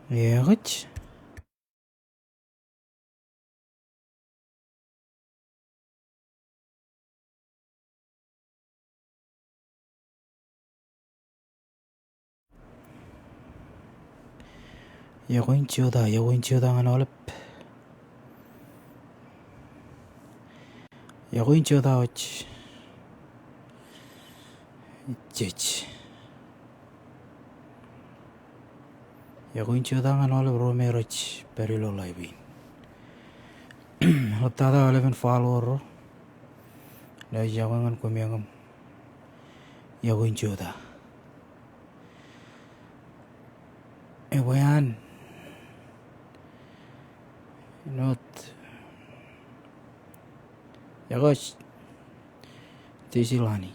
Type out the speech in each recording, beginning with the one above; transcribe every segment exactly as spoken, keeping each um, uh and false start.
Ekōj. Iọkwe in jota, iọkwe in jota ñan aolep. Iọkwe in jota wōj. Jej. Iọkwe in jota ñan aolep ro me rej pād ilo live in. Eḷaptata aolepen follower ro. Ilo ej iọkwe ñan koṃ eñin. Iọkwe in jota. Ebwe an. Āinwōt. Iọkwe. Tejilani.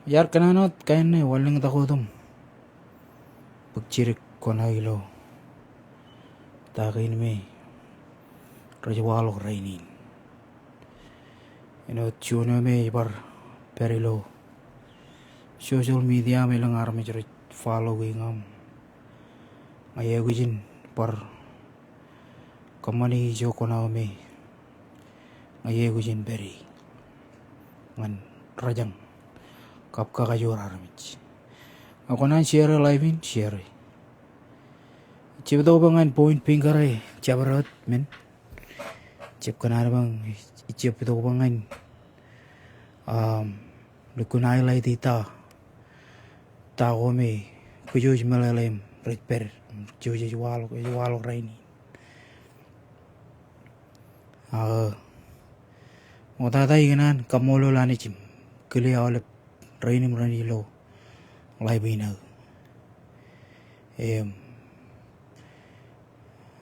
Iar kōnono wōt kain ṇe wanlōñtak wōt im bōk jidik kōṇaan ilo ta kein me rej waḷọk rainin. Āinwōt juon eo me ej bar pād ilo social media im elōñ armej rej follow e ñan. Ña ij aikuj in bar kōṃṃani ijo kōṇaan me ña ij aikuj in pād e ñan rōjañ kab kakajoor armej. Ña kōṇaan share live in, share. Jab itok bwe ñan point finger e jabdewōt men. Jab kōṇaan bwe, jab itok bwe ñan, um, lukkuun highlight e ta, ta ko me kōj wōj meḷeḷe im rej pād, kōj wōj ej waḷọk, ej waḷọk rainin. Ak, ṃoktata ikōṇaan kaṃṃoolol Anij im kile aolep rein im rein ilo live in aō. Im,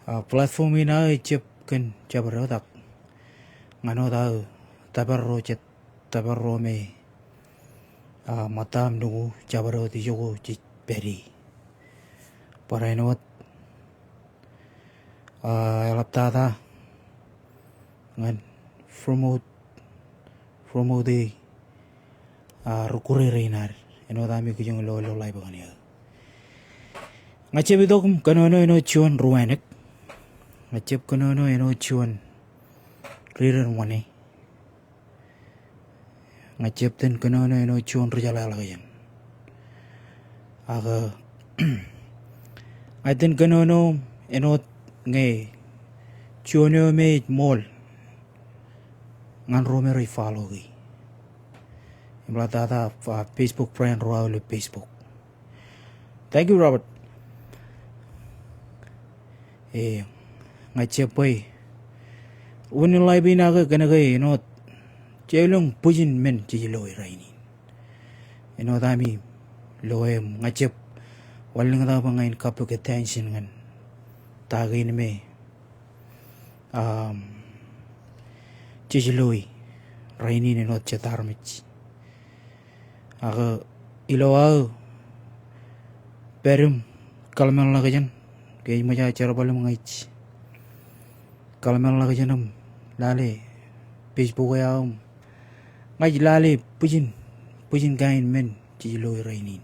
a, platform in aō ejjab kōn jabdewōt ak ñan wōt aō tōpar ro jet tōpar ro me, a, ṃōttan nuku jabdewōt ijoko jej pād e. Barāinwōt, a, eḷaptata ñan promote, promote e, a, ri kure rein ad. Āinwōt ami kijoñ lo, lo live kaṇe aō. Ña jab itok im kōnono āinwōt juon ri wānōk. Ña jab kōnono āinwōt juon ri ren wānōk. Ña jab itōn kōnono āinwōt juon ri jeḷāḷọkjeṇ. Ak ña itōn kōnono āinwōt ñe juon eo me ej ṃool ñan ro me rej follow e. Im eḷaptata, a, Facebook friend ro aō ilo Facebook. Thank you, Robert. E, ña ij jab bwe wūnin live in aō kōnke āinwōt jeilọk bwijin men jej loe rainin. Āinwōt ami loe im ña ij jab wanlōñtak bwe ña in kappok attention ñan ta kein me um, jej loe rainin āinwōt jet armej. Ak ilo aō pād im kōḷmānḷọkjeṇ, ke ej ṃōj aō jerbal im ña ij kōḷmānḷọkjeṇ im lale Facebook e aō im ña ij lale bwijin, bwijin kain men jej loe rainin.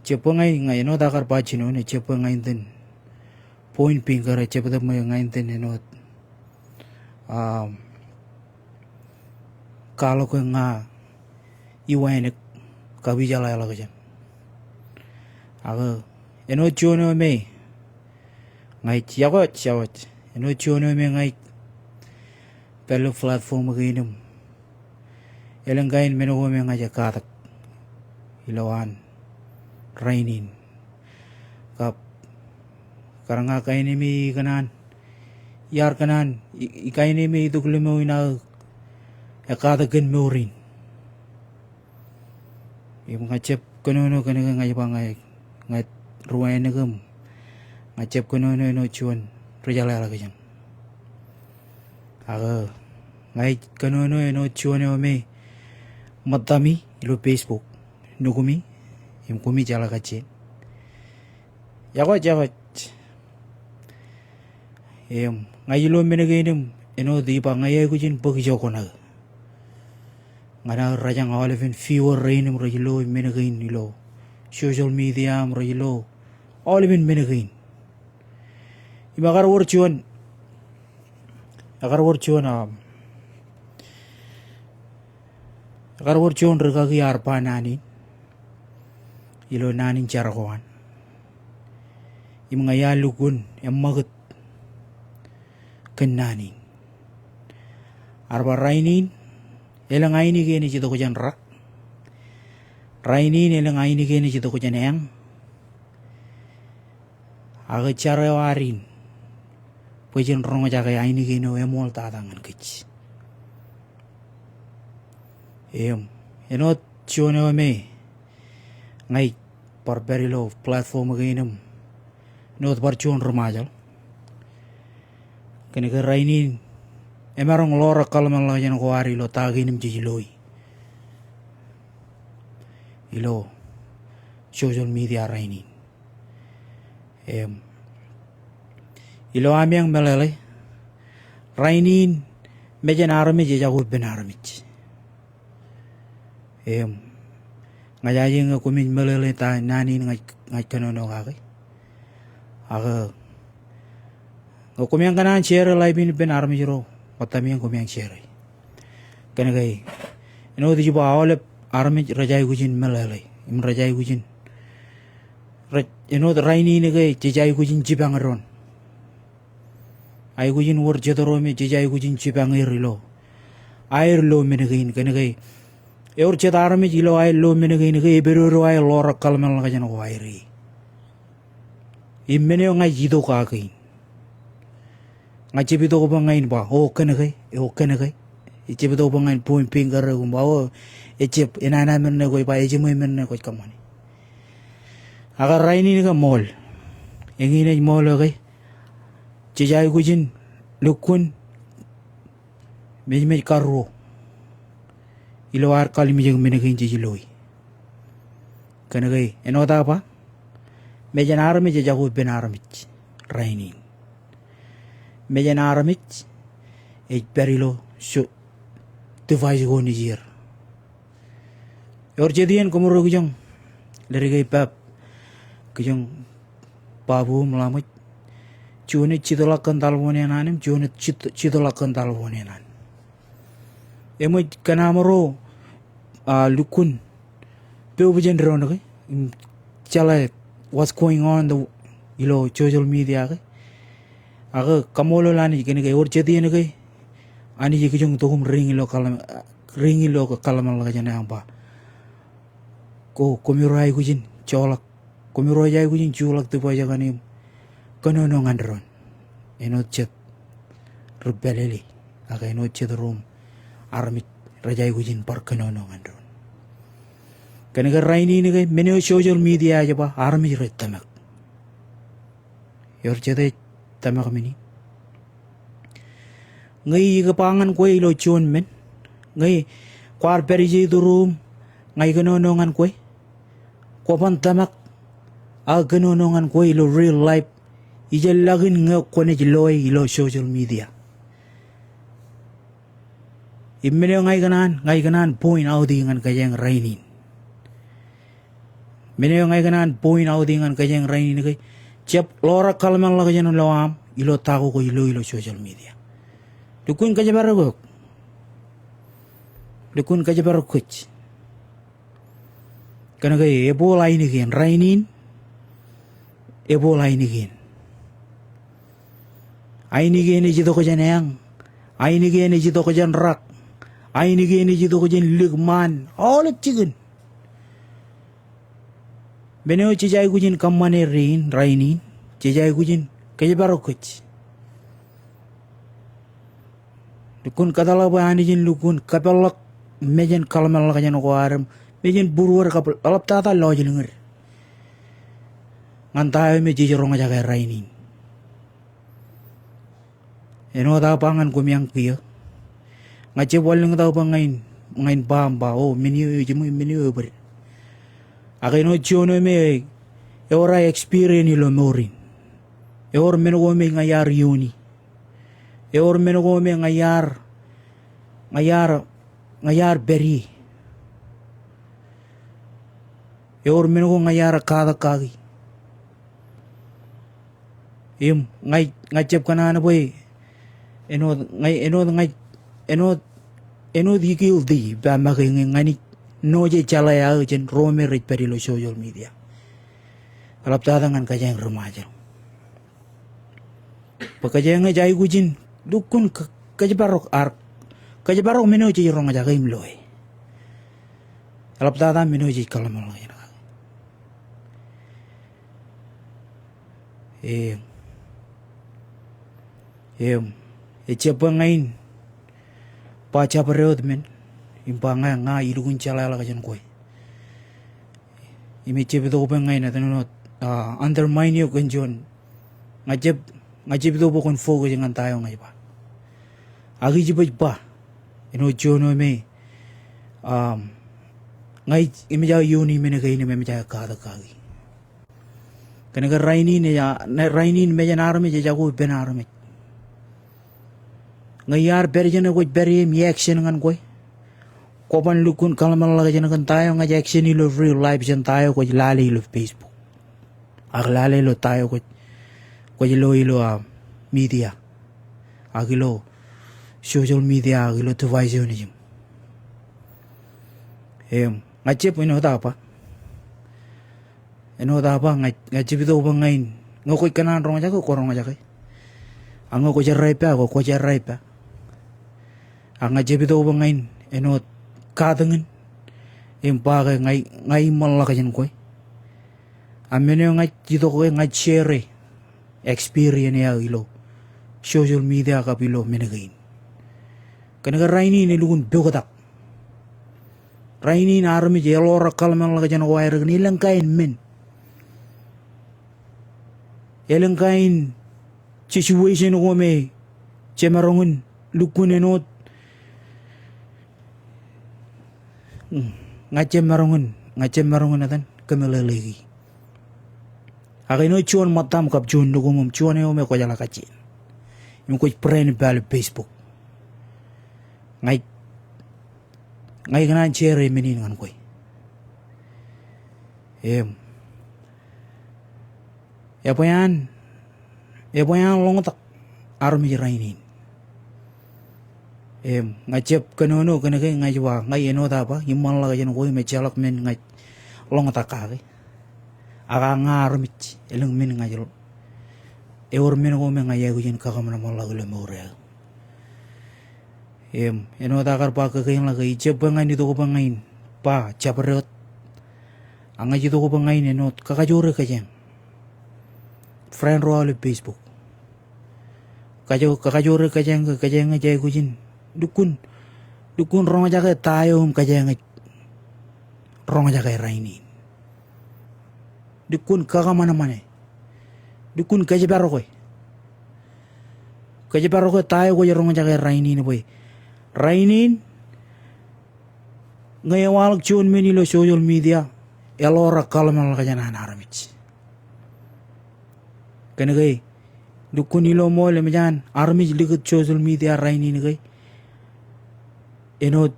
Jab bwe ña, ña āinwōt aō kar ba jinoin, jab bwe ña in itōn point finger, jab itōn bwe ña in itōn āinwōt, um, kwaḷọk ke ña iwānōk kab ijeḷāḷọkjeṇ. Ak āinwōt juon eo me ña ij, iọkwe, iọkwe. Āinwōt juon eo me ña ij pād ilo platform kein im elōñ kain men ko me ña ij katak ilowaan rainin. Kab kar ña kain me ikōṇaan, iar kōṇaan, i, i kain me itok lōmọọr in aō ekatak kōn mour in. Im ña jab kōnono kōnke ña ij ba ña, ña ri wānōk im ña jab kōnono āinwōt juon ri jeḷāḷọkjeṇ. Ak ña ij kōnono āinwōt juon eo me ṃōttami ilo Facebook, nukumi, im koṃij jeḷā kajjien. Iọkwe, iọkwe. Im ña ij lo men kein im āinwōt ij ba ña ij aikuj in bōk ijo kōṇaan ñan aō rōjañ aolepen viewer rein im rej lo men kein ilo social media im rej lo aolepen men kein. Im ekar wōr juon, ekar wōr juon, um, ekar wōr juon rikaki ear ba naan in ilo naan in jar ko an. Im ña iar lukkuun eṃṃakūt kōn naan in. Ear ba rainin elōñ ainikien ej itok jān rak. Rainin elōñ ainikien ej itok jān eañ. Ak jar eo ad in bwe jen roñjake ainikien eo eṃool tata ñan kōj. Im āinwōt juon eo me ña ij bar pād ilo platform kein im āinwōt bar juon ri-Ṃajeḷ. Kōnke rainin emaroñ ḷoor kōḷmānḷọkjeṇ ko ad ilo ta kein im jej loi ilo social media rainin. Im ilo amieañ meḷeḷe, rainin mejān armej ejako ippān armej. Im ña jaje ñe koṃij meḷeḷe ta naan in ña ij, ña ij kōnono kake. Ak ñe koṃeañ kōṇaan share live in ippān armej ro, ṃōttam in koṃeañ share. Kōnke āinwōt ij ba aolep armej rej aikuj in meḷeḷe im rej aikuj in, rej, āinwōt rainin ke jej aikuj in jipañ doon. Aikuj in wōr jet ro me jej aikuj in jipañ er ilo aer lo men kein, kōnke ewōr jet armej ilo aer lo men kein ke epedodo aer ḷoor kōḷmānḷọkjeṇ ko aer ie. Im men eo ña ij itok kake in, ña ij jab itok bwe ña in ba, o kōnke, o kōnke. Ij jab itok bwe ña in point finger eok im ba, o, ejjab, enana men ṇe kwōj ba, ejiṃwe men ṇe kwōj kōṃṃane. Ak rainin ke ṃool. Eñin ej ṃool eo ke jej aikuj in lukkuun mejmej karuo ilo ad kallimjek men kein jej loi. Kōnke āinwōt aō ba, mejān armej ejako ippān armej rainin. Mejān armej ej pād ilo so-, device ko nejier. Ewōr jet iien kōmro kijoñ, ledik e pāp, kijoñ babu im ḷaṃōj, juon ej jitḷọk kōn taḷboon eṇ an im juon ej jit-, jitḷọk kōn taḷboon eṇ an. Eṃōj kōn aṃro, a, lukkuun pojak jān doon ke im jeḷā what's going on the, ilo social media ke. Ak kaṃṃoolol Anij kōnke ewōr jet iien ke Anij ekijoñ tok im ring ilo kōḷmān, ring ilo kōḷmānḷọkjeṇ eañ ba, ko, koṃiro aikuj in joḷọk, koṃiro ej aikuj in joḷọk device kaṇe im kōnono ñan doon. Āinwōt jet ri pālele, ak āinwōt jet ro im armej rej aikuj in bar kōnono ñan doon. Kōnke rainin ke men eo social media ej ba armej rej tōmak. Ewōr jet ej tōmak men in. Ñe ikōba ñan kwe ilo juon men, ñe kwaar pād ije iturūṃ, ña ikōnono ñan kwe, kwō ban tōmak aō kōnono ñan kwe ilo real life, ijellọkin ñe kwōnaaj loe ilo social media. Im men eo ña ikōṇaan, ña ikōṇaan point out e ñan kōjeañ rainin. Men eo ña ikōṇaan point out e ñan kōjeañ rainin ke, jab ḷoor kōḷmānḷọkjeṇ ilo aṃ, ilo ta ko kwōj lo ilo social media. Lukkuun kōjparok eok. Lukkuun kōjparok kōj. Kōnke ebooḷ ainikien, rainin, ebooḷ ainikien. Ainikien ej itok jān eañ, ainikien ej itok jān rak, ainikien ej itok jān lik ṃaan, aolep jikin. Men eo jej aikuj in kōṃṃane rein, rainin, jej aikuj in kōjparok kōj. Lukkuun kōtḷọk bwe Anij en lukkuun kōpeḷḷọk mejān kōḷmānḷọkjeṇ ko ad im mejān būruod kab eḷaptata lọjilñid ñan ta eo me jej roñjake rainin. Āinwōt aō ba ñan koṃeañ kiiō, ña ij jab wanlōñtak bwe ña in, ña in ba im ba, o, men eo ejiṃwe, men eo ebōd. Ak āinwōt juon eo me ewōr aō experience ilo mour in. Ewōr men ko me ña iar iioni. Ewōr men ko me ña iar, ña iar, ña iar pād ie. Ewōr men ko ña iar katak kaki. Im ña, ña jab kōṇaan bwe āinwōt ña, āinwōt ña, āinwōt, āinwōt ikilti ippa make ñe ña ij ṇooje jeḷā aō jān ro me rej pād ilo social media. Eḷaptata ñan kōjeañ ri Ṃajeḷ. Bwe kōjeañ ej aikuj in lukkuun kō-, kōjparok ad, kōjparok men eo jej roñjake im loe. Eḷaptata men eo jej kōḷmānḷọkjeṇ kake. Im, im, ejjab bwe ña in ba jabdewōt men, im ba ña, ña ilukkuun jeḷāḷọk jān kwe. Im ejjab itok bwe ña in etan āinwōt, ah, undermine eok kōn juon. Ña jab, ña jab itok bwe kwōn focus ñan ta eo ña ij ba. Ak ij baj ba āinwōt juon eo me, um, ña ij, eṃōj aō iiooni men kein im eṃōj aō katak kaki. Kōnke rainin ej, rainin mejān armej ejako ippān armej. Ñe iar pād jān kwōj pād ie im action ñan kwe, kwōban lukkuun kōḷmānḷọkjeṇ kōn ta eo ña ij action ilo real life jān ta eo kwōj lale ilo Facebook. Ak lale ilo ta eo kwōj, kwōj lo ilo, ah, media. Ak ilo social media ak ilo device eo nejiṃ. Im, ña jab āinwōt aō ba. Āinwōt aō ba ña, ña jab itok bwe ña in, ñe kwōj kōṇaan roñjake, kwō roñjake. Ak ñe kwōj errā ippa, kwō, kwōj errā ippa. Ak ña jab itok bwe ña in, āinwōt katakin, im ba ke ña, ña iṃṃanḷọk jān kwe. Ak men eo ña ij itok ke ña ij share experience eo aō ilo social media kab ilo men kein. Kōnke rainin elukkuun poktak. Rainin armej eḷoor kōḷmānḷọkjeṇ ko aer kōn elōñ kain men. Elōñ kain situation ko me jemaroñ in lukkuun āinwōt. Hmm. Ña jemaroñ in, ña jemaroñ in etan kōmeḷeḷeiki. Ak āinwōt juon ṃōttaṃ kab juon nukuṃ im juon eo me kwōjeḷā kajjien. Im kwōj friend ippa ilo Facebook. Ña ij, ña ikōṇaan share men in ñan kwe. Im, ebwe an, ebwe an ḷoñtak armej rainin. Im, ña jab kōnono kōnke ña ij ba, ña āinwōt aō ba, iṃṃanḷọkjeṇ ko im ejjeḷọk men ña ij ḷoñtak kake. Ak ña armej, elōñ men ña ij lo-, ewōr men ko me ña iaikuj in kakōṃanṃanḷọk ilo mour eo aō. Im, āinwōt aō kar ba kōkein ḷọk ke ijab bwe ña in itok bwe ña in ba jabdewōt. Ak ña ij itok bwe ña in āinwōt kakajoore kōjeañ. Friend ro aō ilo Facebook. Kajo-, kakajoore kōjeañ ke kōjeañ ej aikuj in. Lukkuun, lukkuun roñjake ta eo im kōjeañ ej roñjake rainin. Lukkuun kakōṃanṃane. Lukkuun kōjparoke. Kōjparoke ta eo kwōj roñjake rainin bwe. Rainin, ñe ewaḷọk juon men ilo social media, eḷoor kōḷmānḷọkjeṇ an armej. Kōnke, lukkuun ilo ṃool eṃōj an, armej likūt social media rainin ke. Āinwōt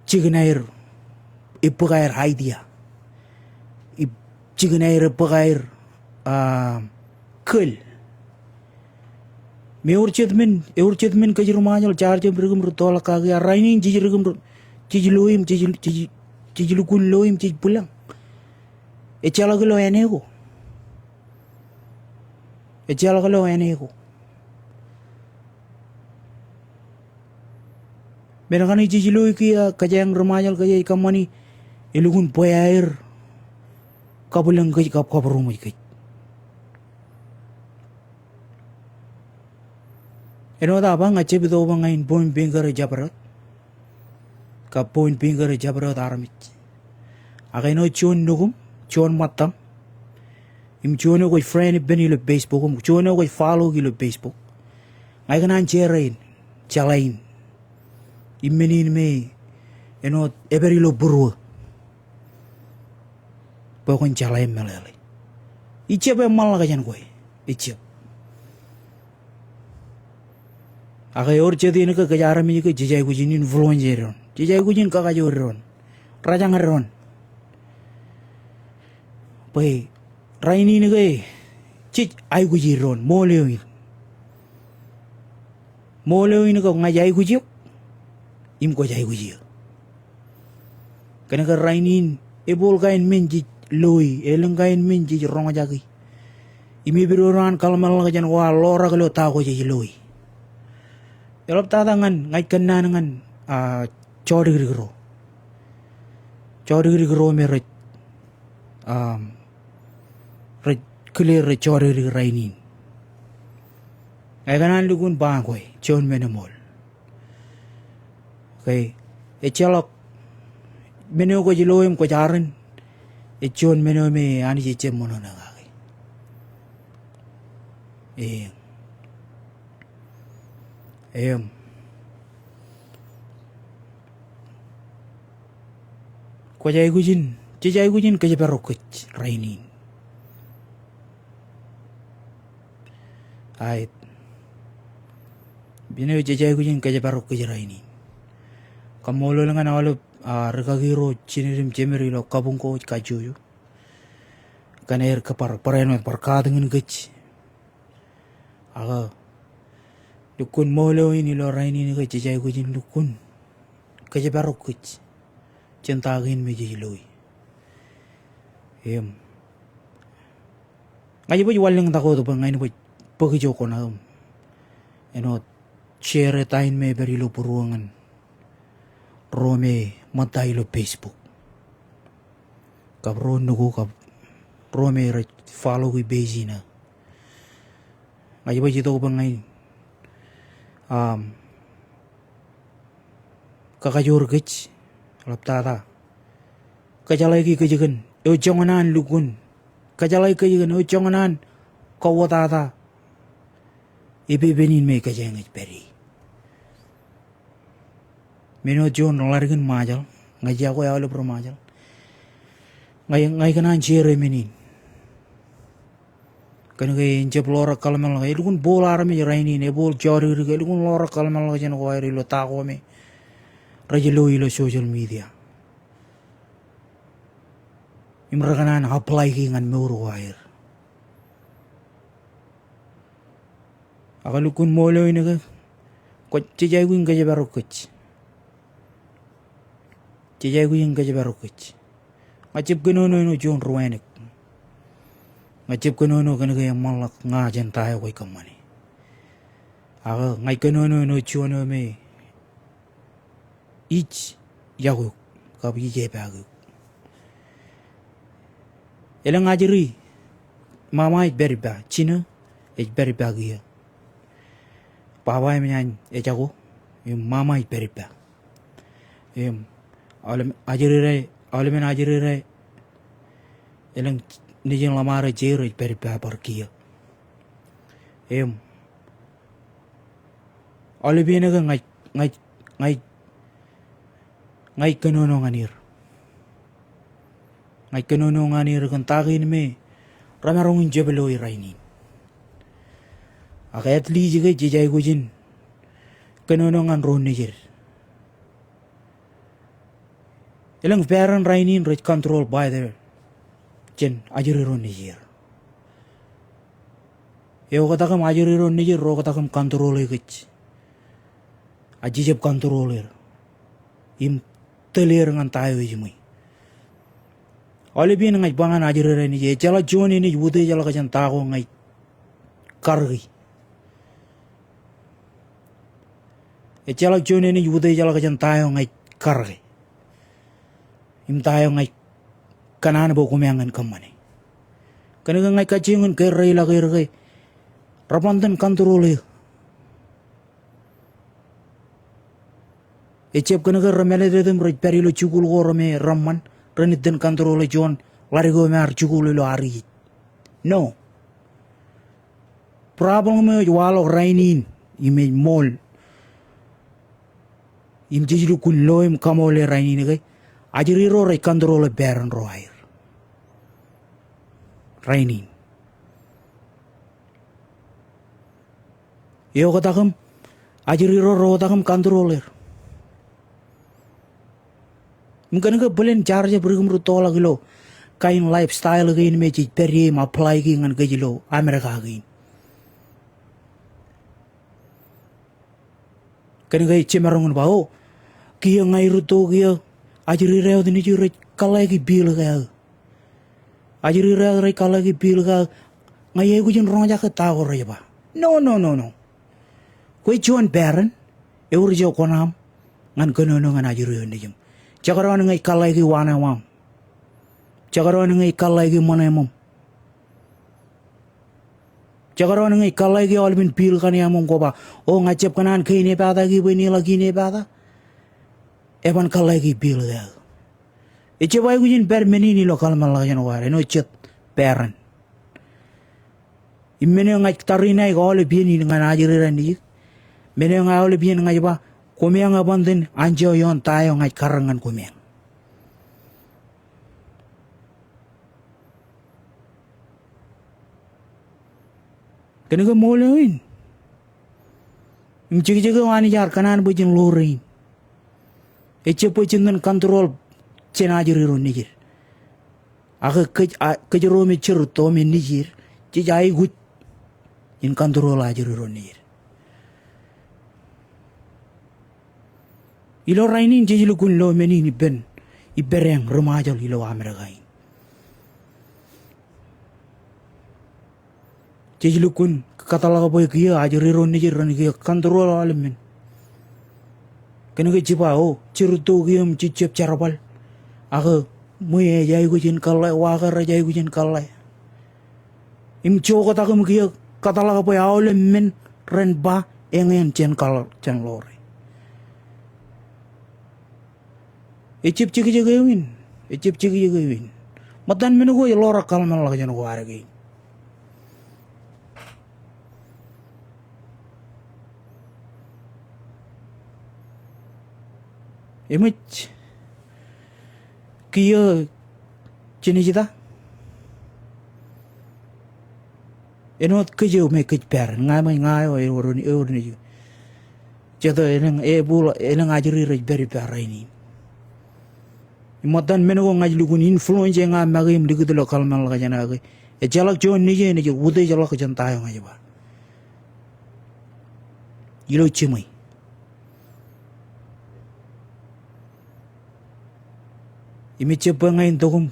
jikin aer, ebbōk aer idea. Ib-, jikin aer ebbōk aer, ah, kōl. Im ewōr jet men, ewōr jet men kōj ri Ṃajeḷ jaar jab dik im rūttoḷọk kaki ak rainin jej dik im rū-, jej lo im, jej, jej, jej lukkuun lo im, jej bwilōñ. Ejjeḷọk ilo āne ko. Ejjeḷọk ilo āne ko. Men kaṇe jej lo kiiō kōjeañ ri Ṃajeḷ kōj ej kōṃṃani, elukkuun bwe aer kabwilōñ kōj kab kabūroṃōj kōj. Āinwōt aō ba ña jab itok bwe ña in point finger e jabdewōt. Kab point finger e jabdewōt armej. Ak āinwōt juon nukuṃ, juon ṃōttaṃ. Im juon eo kwōj friend ippān ilo Facebook, im juon eo kwōj follow ilo Facebook. Ña ikōṇaan share in, jeḷā in. Im men in me, āinwōt, epād ilo būruō. Bwe kwōn jeḷā im meḷeḷe. Ijjab eṃṃanḷọk jān kwe. Ijjab. Ak ewōr jet iien ke kōj armej ke jej aikuj in influence doon. Jej aikuj in kakajoor doon. Rōjañ doon. Ke rainin ke jej aikuji doon, ṃool eo in. Ṃool eo in ke ña ij aikuj eok, im kwōj aikuj eō. Kōnke rainin, ebooḷ kain men jej loi, elōñ kain men jej roñjaki. Im epidodo an kōḷmānḷọkjeṇ ko ear ḷorak ilo ta ko jej loi. Eḷaptata ñan, ña ij kōnnaan ñan, ah, jodikdik ro. Jodikdik ro me rej, um, rej kile rej jodikdik rainin. Ña ikōṇaan lukkuun ba kwe, juon men eṃool. Okay, ejjeḷọk men eo kwōj lo im kwōj aren, ej juon men eo me Anij ejjab ṃōṇōṇō kake. Eñ. Eñ. Kwōj aikuj in, jej aikuj in kōjparok kōj rainin. Aet. Men eo jej aikuj in kōjparok kōj rainin. Kaṃṃoolol ñan aolep, ah, rikaki ro jined im jemed ilo kabuñ ko ej kajjojo. Kōn aer kōbar, barāinwōt bar katakin kōj. Ak lukkuun ṃool eo in ilo rainin ke jej aikuj in lukkuun kōjparok kōj jān ta kein me jej loi. Im ña ij baj wanlōñtak wōt bwe ña in baj bōk ijo kuṇaō im āinwōt share ta in me ej pād ilo būruō ñan ro me ṃōtta ilo Facebook kab ro nukū kab ro me rej follow-i page in aō. Ña ij baj itok bwe ña in, um, kakajoor kōj, eḷaptata kōjeḷāiki kōj kōn eo joñan an lukkuun, kōjeḷāik kōj kōn eo joñan an kōwōtata epepen in me kōjeañ ej pād ie. Men eo juon ḷaddik in Ṃajeḷ, ña ij yokwe aolep ri Ṃajeḷ. Ña, ña ikōṇaan share men in. Kōnke en jab ḷorak kōḷmānḷọkjeṇ, elukkuun booḷ armej rainin, ebooḷ jodikdik, elukkuun ḷorak kōḷmānḷọkjeṇ ko aer ilo ta ko me rej lo ilo social media. Im rekōṇaan apply-ki ñan mour ko aer. Ak lukkuun ṃool eo in ke, kwōj, jej aikuj in kōjparok kōj. Jej aikuj in kōjparok kōj. Ña ij jab kōnono āinwōt juon ruwānōk. Ña ij jab kōnono kōnke eṃṃanḷọk ña jān ta eo kwōj kōṃṃane. Ak ña ij kōnono āinwōt juon eo me ij yokwe eok, kab ij epaake eok. Elōñ ajri, mama ej pād ippa, jinō ej pād ippa kiiō. Baba im ñan ejako, im mama ej pād ippa. Im aolepen ajri ro, aolepen ajri ro, elōñ nejin ḷōṃaro jeir ej pād ippa bar kiiō. Im aolepen ke ña ij, ña ij, ña ij, ña ij kōnono ñan er. Ña ij kōnono ñan er kōn ta kein me remaroñ in jab loi rainin. Ak at least ke jej aikuj in kōnono ñan ro nejed. Elōñ parent rainin rej control by their, jān ajri ro nejier. Eoktak im ajri ro nejed ro oktak im control e kōj. A jej jab control er im tōl er ñan ta eo ejiṃwe. Aolepān ña ij ba ñan ajri raṇ ej, ejjeḷọk juon enaaj utiejḷọk jān ta ko ña ij karōki. Ejjeḷọk juon enaaj utiejḷọk jān ta eo ña ij karōki im ta eo ña ij kōṇaan bwe koṃeañ en kōṃṃane. Kōnke ña ij kajjioñ in kōrreilọk er ke reban itōn control eō. Ejjab kōnke remālōtlōt im rej pād ilo jikuuḷ ko reme reṃṃan, ren itōn control e juon ḷadik eo me ear jikuuḷ ilo ad iiō. No. Problem eo ej waḷọk rainin im ej ṃool im jej lukkuun lo im kaṃoole rainin ke ajri ro rej control e parent ro aer. Rainin. Eoktak im ajri ro reoktak im control er. Im kōnke bōlen jaar jab dik im rūttoḷọk ilo kain lifestyle kein me jej pād ie im apply e ñan kōj ilo Amerika kein. Kōnke jemaroñ in ba, o, kiiō ña irūtto kiiō, ajri raṇ wōt nejū rej kōḷḷāiki bill ko aō. Ajri raṇ wōt rej kōḷḷāiki bill ko aō, ña iaikuj in roñjake ta ko rej ba. No, no, no, no. Kwe juon parent, ewōr ijo kuṇaaṃ ñan kōnono ñan ajri eo nejiṃ. Jekdọọn ñe ej kōḷḷāiki waanwaaṃ. Jekdọọn ñe ej kōḷḷāiki ṃōṇeṃōṃ. Jekdọọn ñe ej kōḷḷāiki aolepen bill kaṇe aṃ im kwō ba, o, ña jab kōṇaan kein epata ke bwe en ilọk in epata. Eban kōḷḷāiki bill ko aō. Ejab aikuj in pād men in ilo kōḷmānḷọkjeṇ ko ad, āinwōt jet parent. Im men eo ña ij tariṇae aolep iien in ñan ajri raṇ nejū. Men eo ña aolep iien ña ij ba, koṃeañ eban ten anjọ ioon ta eo ña ij karōk ñan koṃeañ. Kōnke ṃool eo in im jekjek eo Anij ear kōṇaan bwe jen ḷoore in, ejjab bwe jen ten control jān ajri ro nejid. Ak kōj, a, kōj ro me jerūtto me nejier, jej aikuj in control ajri ro nejid. Ilo rainin jej lukkuun lo men in ippān, ippādeañ ri Ṃajeḷ ilo Amerika in. Jej lukkuun kōtḷọk bwe kiiō ajri ro nejid ren kiiō control aolep men. Kōnke jej ba, o, jerūtto kiiō im jej jab jerbal. Ak ṃwiin ej aikuj in kōḷḷā, wa ke rej aikuj in kōḷḷā. Im joktak im kiiō kōtḷọk bwe aolep men ren ba eñin jān kōḷ, jān ḷoore. Ejjab jekjek eo in, ejjab jekjek eo in. Ṃōttan men ko ej ḷoor kōḷmānḷọkjeṇ ko ad kein. Eṃōj kiiō jenaaj ita? Āinwōt kōj eo me kōj parent, ña me ña eo ewōr, ewōr nejū. Jet eo elōñ, ebooḷ, elōñ ajri rej pād ippa rainin. Im ṃōttan men ko ña ij lukkuun influence e ña make im likūt ilo kōḷmānḷọkjeṇ eo ke. Ejjeḷọk juon nejū enaaj utiejḷọk jān ta eo ña ij ba. Ilo jiṃwe. Im ejjab bwe ña in tok im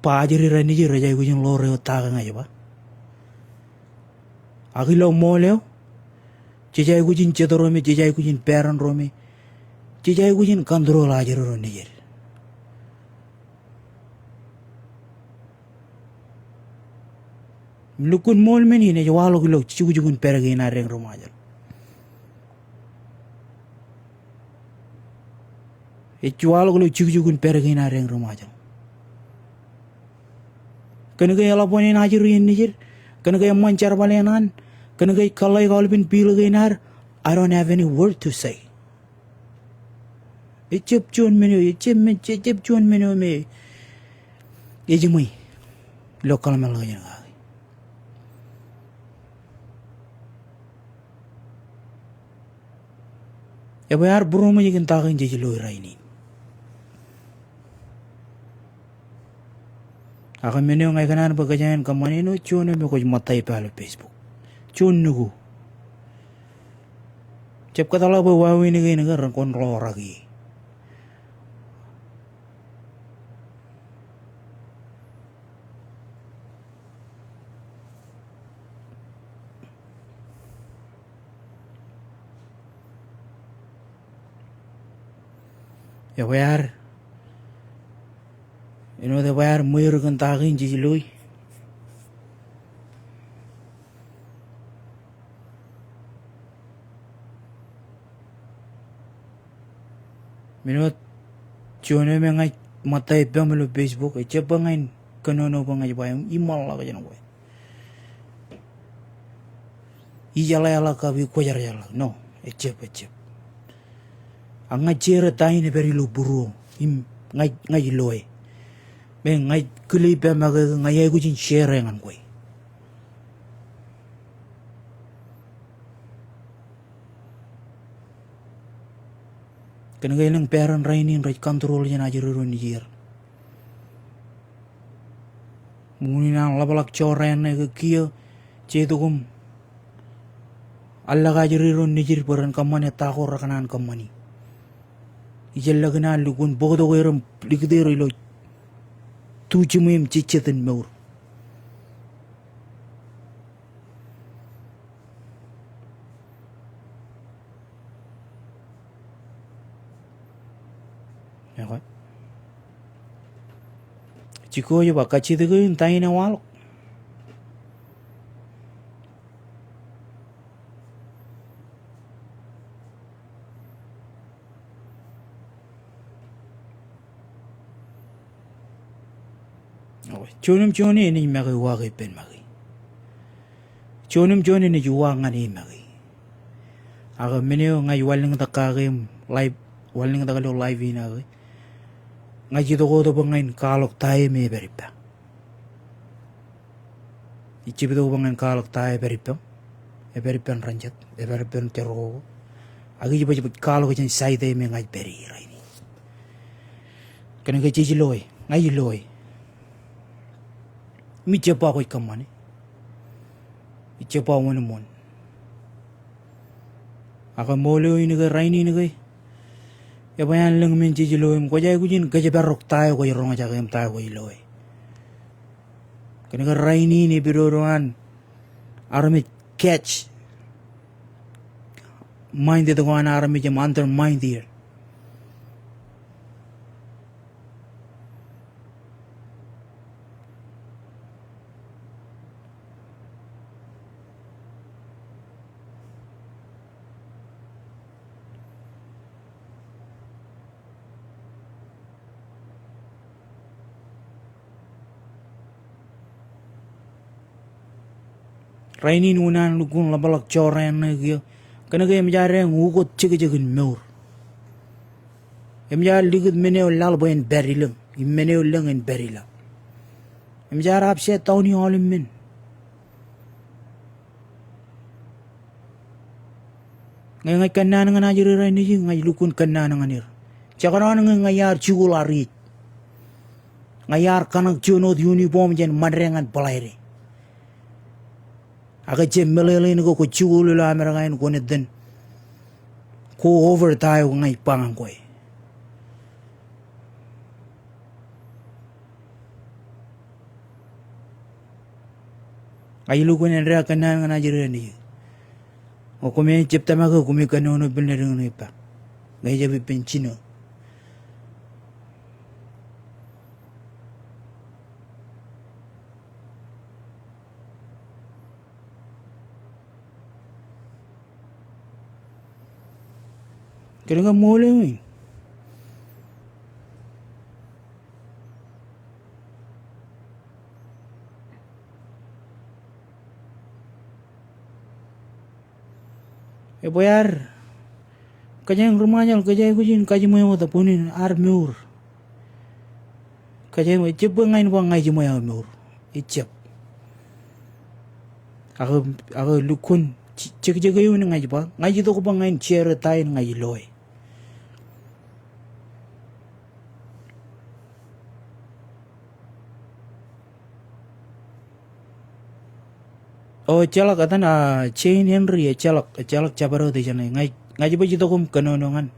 ba ajri raṇ nejū rej aikuj in ḷoor eo ta ke ña ij ba. Ak ilo ṃool eo, jej aikuj in jet ro me, jej aikuj in parent ro me, jej aikuj in control ajri ro nejid. Im lukkuun ṃool men in ej waḷọk ilo jukjuk in pād kein ad deñ ri Ṃajeḷ. Ej waḷọk ilo jukjuk in pād kein ad deñ ri Ṃajeḷ. Kōnke eḷap wōn en ajri en nejid, kōnke eṃṃan jerbal eṇ an, kōnke ej kōḷḷāik aolepen bill kein ad, I don't have any word to say. Ejjab juon men eo, ejjab men, ejjab juon men eo me ejiṃwe ilo kōḷmānḷọkjeṇ kake. Ebwe ear būroṃōj kōn ta kein jej loi rainin. Ak men eo ña ikōṇaan bwe kōjeañ en kōṃṃane āinwōt juon eo me kwōj ṃōtta ippa ilo Facebook. Juon nukū. Jab kōtḷọk bwe wāween kein ke ren kwōn ḷooraki. Ebwe ear, āinwōt ebwe ear ṃweer kōn ta kein jej loi. Im āinwōt juon eo me ña ij ṃōtta ippaṃ ilo Facebook, ejjab bwe ña in kōnono bwe ña ij ba im iṃōḷḷọk jān kwe. Ijeḷāḷọk kab ikwōjarjarḷọk. No, ejjab, ejjab. Ak ña ij share ta in ej pād ilo būruō im ña ij, ña ij loe. Me ña ij kile ippa make ke ña iaikuj in share ñan kwe. Kōnke elōñ parent rainin rej control jān ajri ro nejier. Im unin an ḷapḷọk jorrāān ṇe ke kiiō, jej itok im allōk ajri ro nejid bwe ren kōṃṃane ta ko rekōṇaan kōṃṃani. Ij jeḷā kōn an lukkuun bōktok er im likūt er ilo tu jiṃwe im jejjet in mour. Ekwe. Jikuuj ba kajjitōk in ta in ewaḷọk. Juon im juon enaaj make uwaak ippān make. Juon im juon enaaj uwaak ñan e make. Ak men eo ña ij wanlōñtak kake im live, wanlōñtak ilo live in ak ña ij itok wōt bwe ña in kwaḷọk ta eo me epād ippa. Ij jab itok bwe ña in kwaḷọk ta eo epād ippaṃ, epād ippān ren jet, epād ippān jerọko ko. Ak ij baj baj kwaḷọk jān side eo me ña ij pād ie rainin. Kōnke jej loe, ña ij loe. Im ij jab ba kwōj kōṃṃane. Ij jab ba wōnṃaanḷọk. Ak ṃool eo in ke rainin ke, ebwe an lōñ men jej loe im kwōj aikuj in kōjparok ta eo kwōj roñjake im ta eo kwōj loe. Kōnke rainin epidodo an armej catch minded ko an armej im undermine er. Rainin unin an lukkuun ḷapḷọk jorrāān ṇe kiiō, kōnke eṃōj ad eñ ukōt jekjek in mour. Eṃōj ad likūt men eo laḷ bwe en pād ilōñ, im men eo lōñ en pād ilọk. Eṃōj ad upside down i aolep men. Ñe ña ij kōnnaan ñan ajri raṇ nejū, ña ij lukkuun kōnnaan ñan er. Jekdọọn ñe ña iar jikuuḷ ariej, ña iar kōṇak juon wōt uniform jān Ṃande ñan Bōḷaide. Ak jab meḷeḷein ke kwōj jikuuḷ ilo Amerika in kwōn etan ko over ta eo ña ij ba ñan kwe. Ña ij lukkuun āindein kōnnaan ñan ajri raṇ nejū. Ñe koṃ ejab tōmak eō, koṃ kōnono ippān leddik ṇe ippa. Ñe ejab ippān jino. Kōnke ṃool eo in, ebwe ad kōjeañ ri Ṃajeḷ, kōj aikuj in kajiṃwe wōt bunin ad mour. Kōjeañ, ejjab bwe ña in ba ña ijiṃwe aō mour. Ejjab. Ak, ak lukkuun jekjek eo in ña ij ba, ña ij itok bwe ña in share ta in ña ij loe. O, ejjeḷọk etan, a, Jane Henry, ejjeḷọk, ejjeḷọk jabdewōt ijeṇe. Ña ij, ña ij baj itok im kōnono ñan,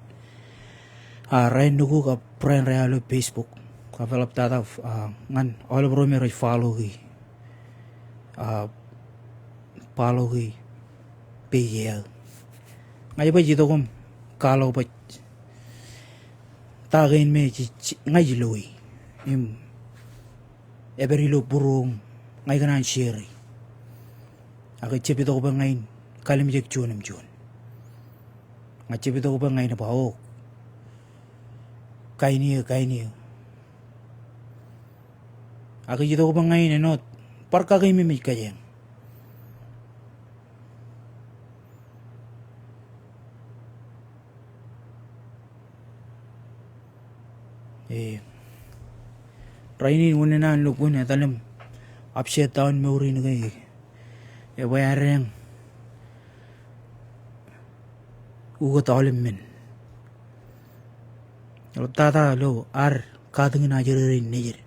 a, raṇ nukū kab raṇ ro ilo Facebook kab eḷaptata, a, ñan aolep ro me rej follow e, a, follow e page eo. Ña ij baj itok im kwaḷọk bwe ta kein me ej, ej, ña ij loe im epād ilo būruō im ña ikōṇaan share e. Ak ejjab itok bwe ña in kalimjek juon im juon. Ña ejjab itok bwe ña in ba, o, kain eo, kain eo. Ak ej itok bwe ña in āinwōt bar kakememej kōjeañ. E, rainin unin an lukkuun etal im upside down mour in ke, ebwe ad eñ ukōt aolep men. Eḷaptata ilo ad katakin ajri raṇ nejid.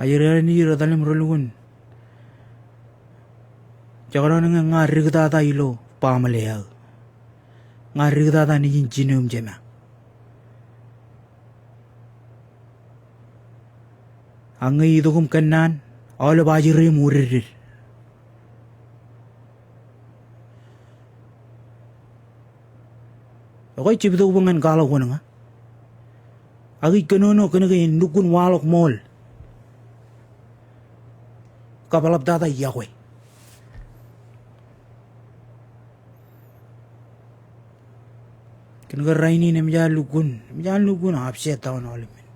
Ajri raṇ nejid etal im relukkuun. Jekdọọn ñe ña diktata ilo baaṃle eo aō. Ña diktata nejin jino im jema. Ak ñe itok im kōnnaan, aolep ajri im udedded. Ekwe ij jab itok bwe ñan kwaḷọk wōn ña. Ak ij kōnono kōnke en lukkuun waḷọk ṃool. Kab eḷaptata yokwe. Kōnke rainin eṃōj an lukkuun, eṃōj an lukkuun upside down aolep men.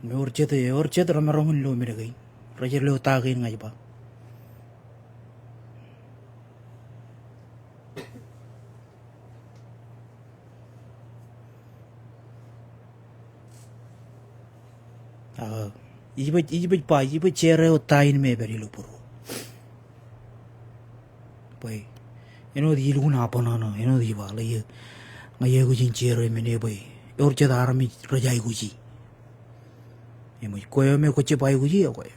Im ewōr jet, ewōr jet remaroñ in lo men kein. Rej lo ta kein ña ij ba. Ak ij ba, ij ba, ij ba share wōt ta in me ej pād ilo būruō. Bwe āinwōt ij lukkuun abṇōṇō, āinwōt ij ba ḷe, ña ij aikuj in share men eo bwe ewōr jet armej rej aikuji. Im ej kwe eo me kwōj jab aikuji, ekwe,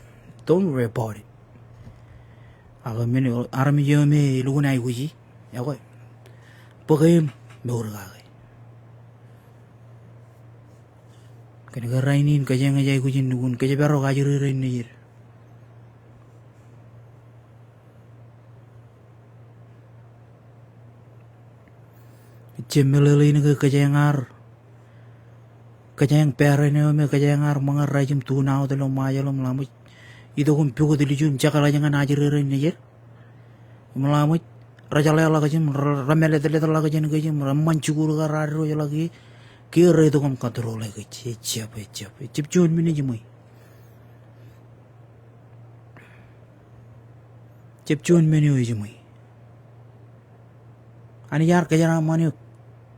don't worry about it. Ak men eo, armej eo me elukkuun aikuji, ekwe, bōk e im mour kake. Kōnke rainin kōjeañ ej aikuj in lukkuun, kōjparok ajri rein nejid. Ejjab meḷeḷein ke kōjeañ ar, kōjeañ parent eo me kōjeañ ar ṃōñā rej im tune out ilo Ṃajeḷ im ḷak ṃōj itok im pukot ilju im jekḷaj ñan ajri rein nejid. Im ḷak ṃōj rejeḷā ḷọk kōj im re, remālōtlōt ḷọk kōj jān kōj im reṃṃan jikuuḷ ke raar diwōjḷọk ie, kiiō reitok im control e kōj. Ejjab, ejjab, ejjab juon men eo ejiṃwe. Ejjab juon men eo ejiṃwe. Anij ear kōjeraaṃṃan eok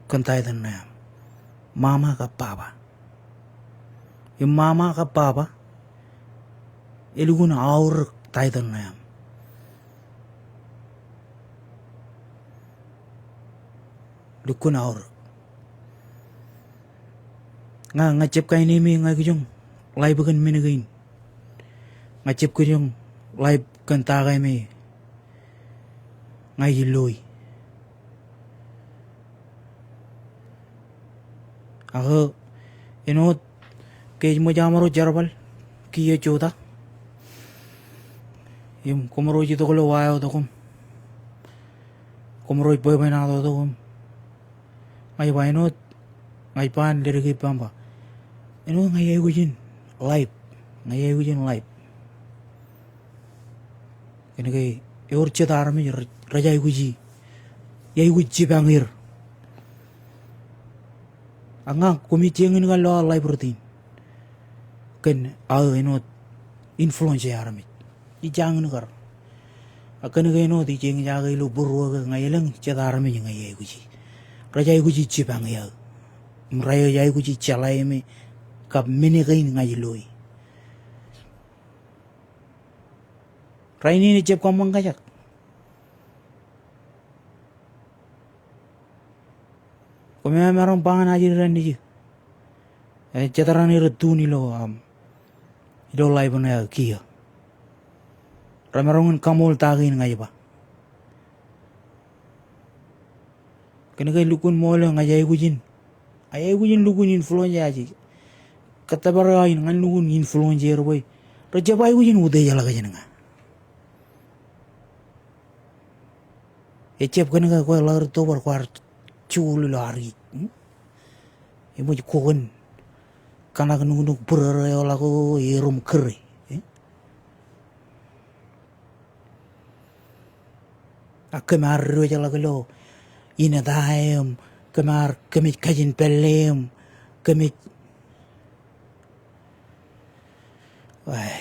kōn title ṇe aṃ, mama kab baba. Im mama kab baba elukkuun aorōk title ṇe aṃ. Lukkuun aorōk. Ña, ña ij jab kain eo me ña ij kijoñ live kōn men kein. Ña ij jab kijoñ live kōn ta ko me ña ij loi. Ak āinwōt ke ej ṃōj aṃro jerbal kiiō jota im koṃro ej itok ilo wa eo tok im koṃro ej bwebwenato tok im ña ij ba āinwōt, ña ij ba an ledik ippa im ba, āinwōt ña ij aikuj in live, ña ij aikuj in live. Kōnke ewōr jet armej rej, rej aikuji, ij aikuj jipañ er. Ak ña koṃij jañin kar lo aō live rot in kōn aō āinwōt influence e armej. Ij jañin kar. Ak kōnke āinwōt ij eñjake ilo būruō ke ña elōñ jet armej ña ij aikuji. Rej aikuji jipañ eō. Im rej aikuji jeḷā me kab men kein ña ij loi. Rainin ejjab kōṃṃan kajak. Koṃ emaroñ ba ñan ajri raṇ nejid. Ej jet raṇ rej tune ilo, um, ilo live ṇe aō kiiō. Remaroñ in kaṃool ta kein ña ij ba. Kōnke lukkuun ṃool eo ña ij aikuj in, ij aikuj in lukkuun influence e aje. Kōttōpar eo aō in ñan lukkuun influence er bwe rejjab aikuj in utiejḷọk jān ña. Ejjab kōnke kwe ḷak rūtto bar kwaar jikuuḷ ilo ad ij. Hmm? Eṃōj kwō kōn kōṇak nuknuk būrōrō eo ḷak ko erom kūr e. Eh? Ak kōm ar diwōjḷọk ilo ineta im kōm ar, kōmij kajin pālle im kōmij, ai,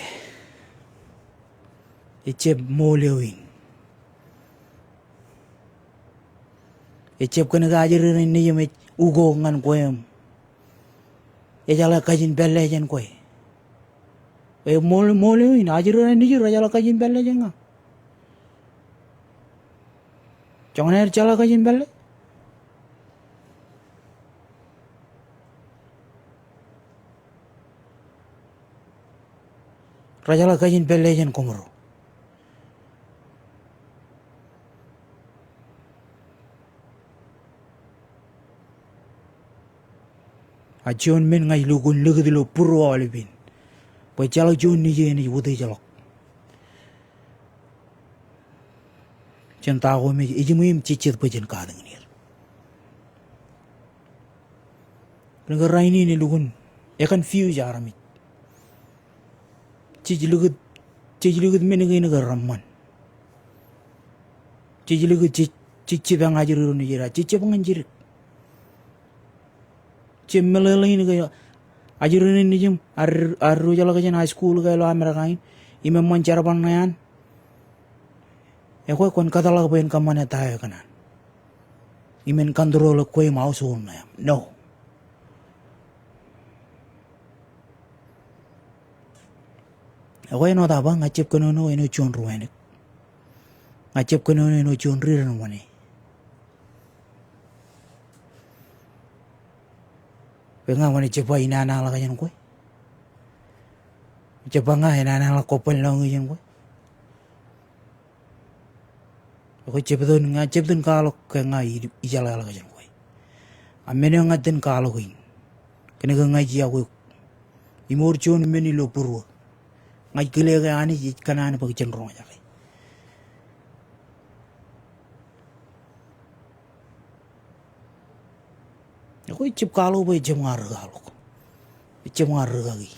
ejjab ṃool eo in. Ejjab kōnke ajri raṇ nejid im ej ukook ñan kwe im ejeḷā kajin pālle jān kwe. Ej ṃool, ṃool eo in, ajri raṇ nejid rejeḷā kajin pālle jān ña. Joñan aer jeḷā kajin pālle? Rejeḷā kajin pālle jān koṃro. A juon men ña ij lukkuun likūt ilo būruō aolepen bwe ejjeḷọk juon nejier enaaj utiejḷọk jān ta ko me ej ejiṃwe im jejjet bwe jen katakin er. Kōnke rainin elukkuun e confuse armej. Jej likūt, jej likūt men kein ke reṃṃan. Jej likūt jej, jej jab eñ ajri ro nejid, a jej jab ñan jidik. Jej meḷeḷein ke ajri ro nejid im ad, ad diwōjḷọk jān high school ke ilo Amerika in im eṃṃan jerbal ṇe an, ekwe kwōn kōtḷọk bwe en kōṃṃane ta eo ekōṇaan im en control e kwe im household ṇe aṃ. No. Ekwe āinwōt aō ba ña ij jab kōnono āinwōt juon ri wānōk. Ña ij jab kōnono āinwōt juon ri dān wōṇāān. Bwe ña wōṇāān ij jab ba inanaḷọk jān kwe. Ij jab ba ña inanaḷọk kobban lọñiō jān kwe. Ekwe jab itōn, ña jab itōn kwaḷọk ke ña i, ijeḷāḷọk jān kwe. A men eo ña itōn kwaḷọk in, kōnke ña ij iọkwe eok im ewōr juon men ilo būruō. Ña ij kile ke Anij ej kōṇaan bwe jen roñjake. Ekwe ij jab kwaḷọk bwe ij jab ña ri kwaḷọk. Ij jab ña ri kaki.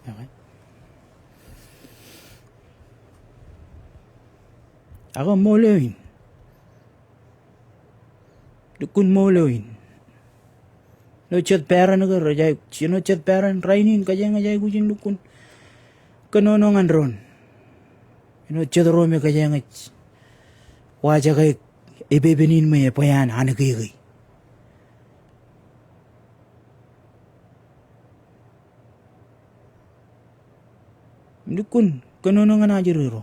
Ekwe. Ak ṃool eo in. Lukkuun ṃool eo in. Āinwōt jet parent ke rej aikuj, āinwōt jet parent rainin kōjeañ ej aikuj in lukkuun kōnono ñan doon. Āinwōt jet ro me kōjeañ ej waujake epepen in me ebwe an anōkeke. Im lukkuun kōnono ñan ajri ro.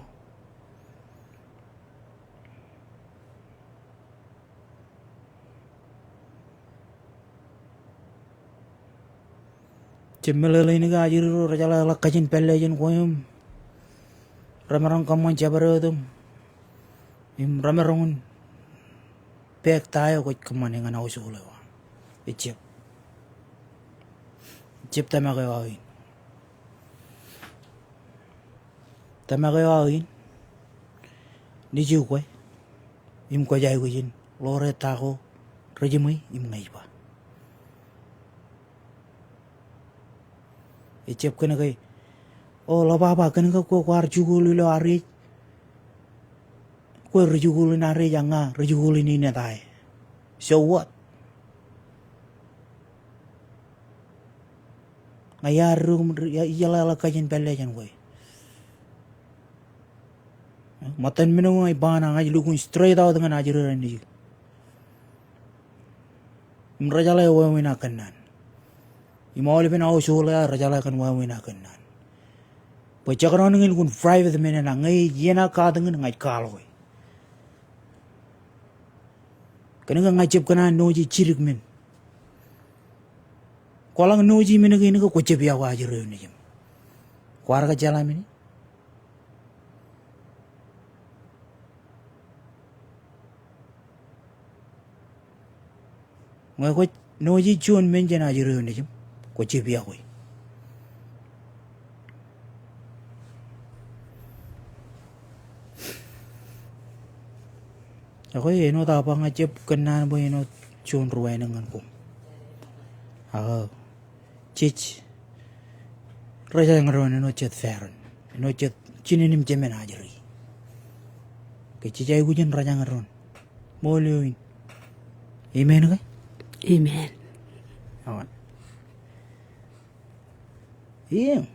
Jab meḷeḷein ke ajri ro rejeḷā ḷọk kajin pālle jān kwe im remaroñ kōṃṃan jabdewōt im, im remaroñ in pād ta eo kwōj kōṃṃane ñan household eo aṃ. Ejjab. Ejjab tōmak eo aō in. Tōmak eo aō in nejū kwe im kwōj aikuj in ḷoore ta ko rejiṃwe im ña ij ba. Ejjab kōnke, o, ḷōbaba, kōnke kwe kwaar jikuuḷ ilo ad ej, kwe ri jikuuḷ in ad ej, ak ña ri jikuuḷ in ine ta e. So what? Ña iar ri, ri, ijeḷāḷọk kajin pālle jān kwe. Ṃōttan men ko ña ij ba ñan, ña ij lukkuun straight out ñan ajri rein nejū. Im rejeḷā wāween aō kōnnaan. Im aolepen household eo aō rejeḷā kōn wāween aō kōnnaan. Bwe jekdọọn ñe lukkuun private men eṇ, ñe ej iien aō katakin ña ij kwaḷọk e. Kōnke ña ij jab kōṇaan ṇooje jidik men. Kwaḷọk ṇooje men kein ke kwō jab iọkwe ajri eo nejiṃ. Kwaar kōjjeḷā men e? Ñe kwōj ṇooje juon men jān ajri eo nejiṃ, kwō jab iọkwe. Ekwe āinwōt aō ba ña jab kōnnaan bwe āinwōt juon ri wānōk ñan koṃ. Ak jej rōjañ doon āinwōt jet parent, āinwōt jet jinen im jemān ajri. Ke jej aikuj in rōjañ doon. Ṃool eo in. Amen ke? Amen. Awa. Im.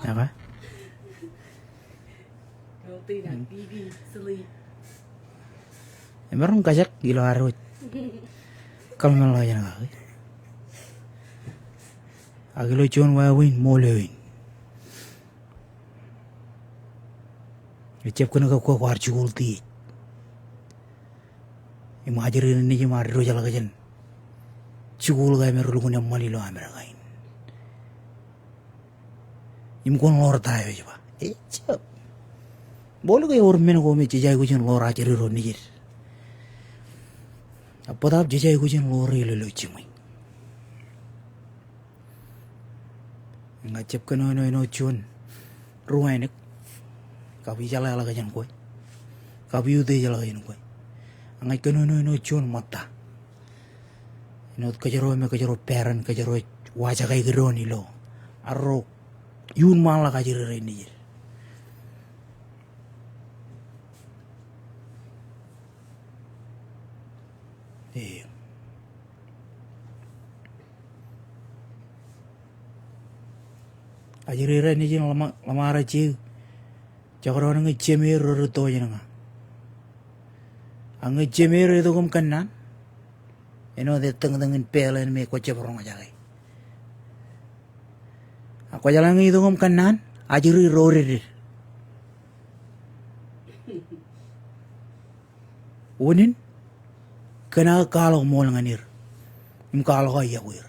Ak? Emaroñ kajak ilo ad wōj kōḷmānḷọkjeṇ kaki. Ak ilo juon wāween, ṃool eo in. Ejjab kōnke kwe kwaar jikuuḷ tiej. Im ajri rein nejim ear diwōjḷọk jān jikuuḷ ko aer lukkuun eṃṃan ilo Amerika in. Im kwōn ḷoor ta eo ej ba. Ejab. Bōlen ke ewōr men ko me jej aikuj in ḷoor ajri ro nejid. Ak bōtab jej aikuj in ḷoor ilo, ilo jiṃwe. Ña ij jab kōnono āinwōt juon ri wānōk kab ijeḷāḷọk jān kwe kab utiejḷọk jān kwe. Ña ij kōnono āinwōt juon ṃōtta āinwōt kōjro me kōjro parent, kōjro ej wajak aikuj doon ilo arro iuṃwinḷọk ajri rein nejid. Eñ. Ajri rein nejin ḷōṃa-, ḷōṃaro je, jekdọọn ñe jemed ro rej to jān ña. Ak ñe jemed ro itok im kōnnaan, āinwōt ettōñtōñ in peḷ eo me kwōjab roñjake. Ak kwōjeḷā ñe itok im kōnnaan, ajri ro reded. Unin, kōn aō kwaḷọk ṃool ñan er im kwaḷọk aō yokwe er.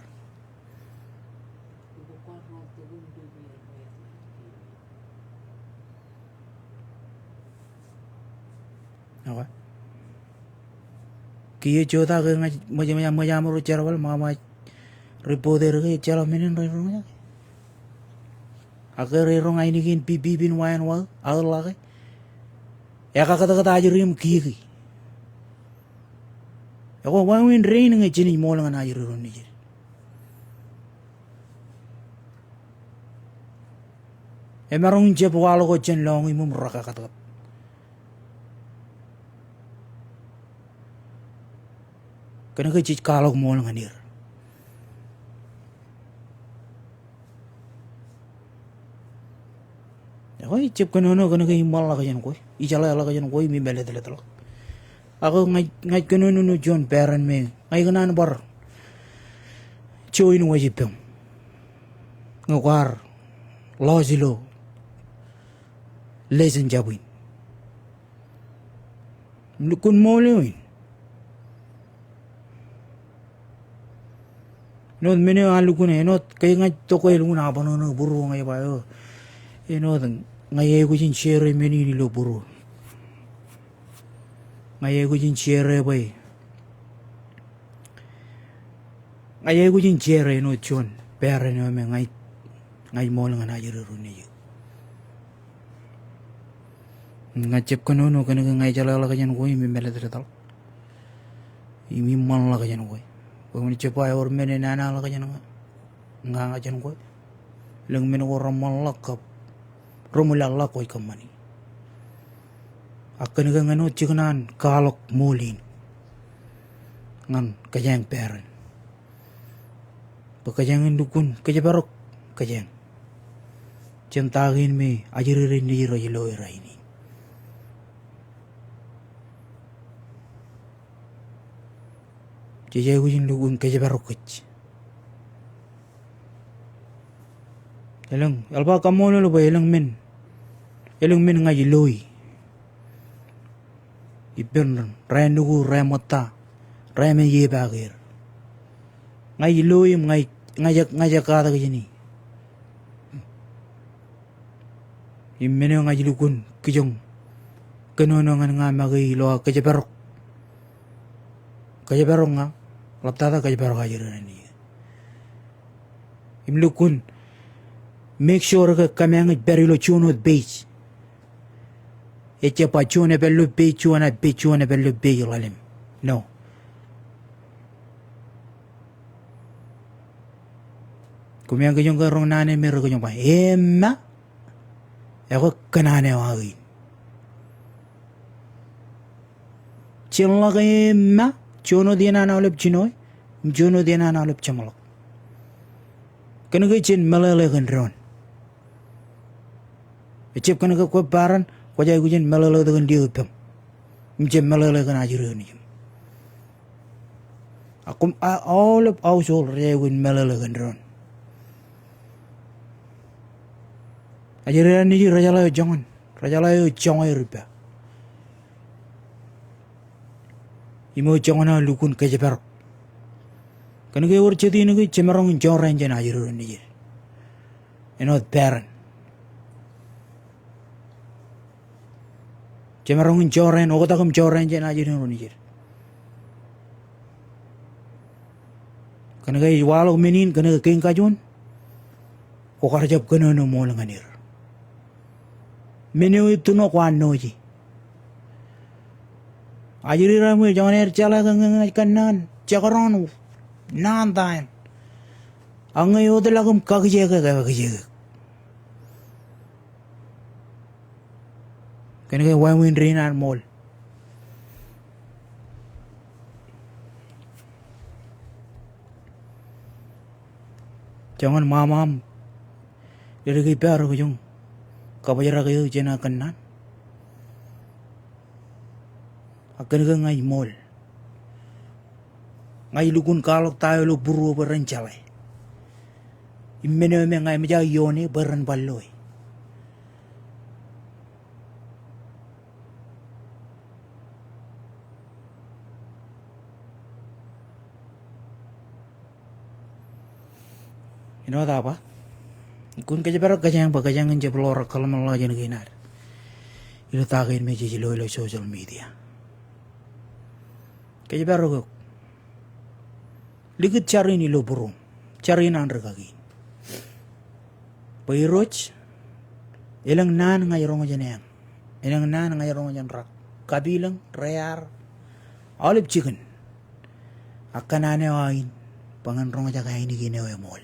Okay. Kiiō jota ke ña ij ṃōj, ṃōj, ṃōj aṃro jerbal ṃaṃa ej report er ke ejjeḷọk men in rej roñjake. Ak ke rej roñ ainikien pipip in wa eṇ wa aō ḷake. Ekakōtkōt ajri im kiki. Ekwe wāween dein ñe jenaaj ṃool ñan ajri ro nejid. Emaroñ in jab waḷọk wōt jān lọñiṃ im rekakōtkōt. Kōnke jej kwaḷọk ṃool ñan er. Ekwe ij jab kōnono kōnke iṃṃanḷọk jān kwe, ijeḷāḷọk jān kwe im imālōtlōtḷọk. Ak ña ij, ña ij kōnono āinwōt juon parent me ña ikōṇaan bar join waj ippem ñe kwaar loss ilo lesson jab in. Lukkuun ṃool eo in. Āinwōt men eo ear lukkuun, āinwōt ke ña ij tok ke lukkuun abṇōṇō būruō ña ij ba eo. Āinwōt ña ij aikuj in share men in ilo būruō. Ña ij aikuj in share bwe Ña ij aikuj in share āinwōt juon parent eo me ña ij, ña ij ṃool ñan ajri ro nejū. Ña ij jab kōnono kōnke ña ijeḷāḷọk jān kwe im imālōtlōtḷọk im iṃṃanḷọk jān kwe. Bwe kwōn jab ba ewōr men enanaḷọk jān ña, ña jān kwe. Elōñ men ko reṃṃanḷọk kab reṃwilaḷḷọk kwōj kōṃṃani. Ak kōnke ñan wōt jikōṇaan kwaḷọk ṃool in ñan kōjeañ parent bwe kōjeañ in lukkuun kōjparok kōjeañ jān ta kein me ajri rein nejid rej loe rainin. Jej aikuj in lukkuun kōjparok kōj. Elōñ, eḷap aō kaṃṃoolol bwe elōñ men, elōñ men ña ij loe ippān ro, ro nukū, ro ṃōtta, ro me iiō ippān er. Ña ij loe im ña ij, ña ij, ña ij katak jāni. Im men eo ña ij lukkuun kijoñ kōnono ñan ña make ilo aō kōjparok. Kōjparok ña, ḷaptata kōjparok ajri rein nejū. Im lukkuun make sure ke kōmeañ ej pād ilo juon wōt page. Ejjab ba juon epād ilo page, juon epād ilo page ḷalem. No. Kōmeañ kijoñ ke roñ naan eo me rej kijoñ ba, eṃṃa, ekwe kōṇaan eo aō in. Jen ḷak eṃṃa, juon wōt iien an aolep jinoe, im juon wōt iien an aolep jeṃḷọk. Kōnke jen meḷeḷe kōn doon. Ejjab kōnke kwe parent, kwōj aikuj in meḷeḷe kōn lio ippem. Im jab meḷeḷe kōn ajri eo nejūṃ. Ak koṃ, a, aolep household rej aikuj in meḷeḷe kōn doon. Ajri rein nejid rejeḷā eo joñan, rejeḷā eo joñan er ippa. Im eo joñan aō lukkuun kōjparok. Kōnke ewōr jet in ke jemaroñ in jorrāān jān ajri ro nejid. Āinwōt parent. Jemaroñ in jorrāān, oktak im jorrāān jān ajri ro nejid. Kōnke ej waḷọk men in, kōnke kein kajuon, kwō kar jab kōnono ṃool ñan er. Men eo etūṇo kwaar noje. Ajri raṃwij, joñan aer jeḷā ke ñe ña ij kōnnaan, jekdọọn naan ta eṇ. Ak ñe ewōtlọk im kakijekek, kakijekek. Kōnke wāween rein an ṃool. Joñan ṃaṃa aṃ dedik ippāer ke joñan kabōjrak eō jān aō kōnnaan. Ak kōnke ña ij ṃool, ña ij lukkuun kwaḷọk ta eo ilo būruō bwe ren jeḷā. Im men eo me ña eṃōj aō ioone bwe ren bar loe. Āinwōt aō ba, kwōn kōjparok kōjeañ bwe kōjeañ in jab ḷoor kōḷmānḷọkjeṇ kein ad ilo ta kein me jej lo ilo social media. Kōjparok eok. Likūt jar in ilo būruōṃ, jar in an rikaki in. Bwe Irooj, elōñ naan ña ij roñ jān eañ. Elōñ naan ña ij roñ jān rak. Kapilōñ, rear, aolep jikin. Ak kōṇaan eo aō in, bwe ñan roñjake ainikien eo eṃool.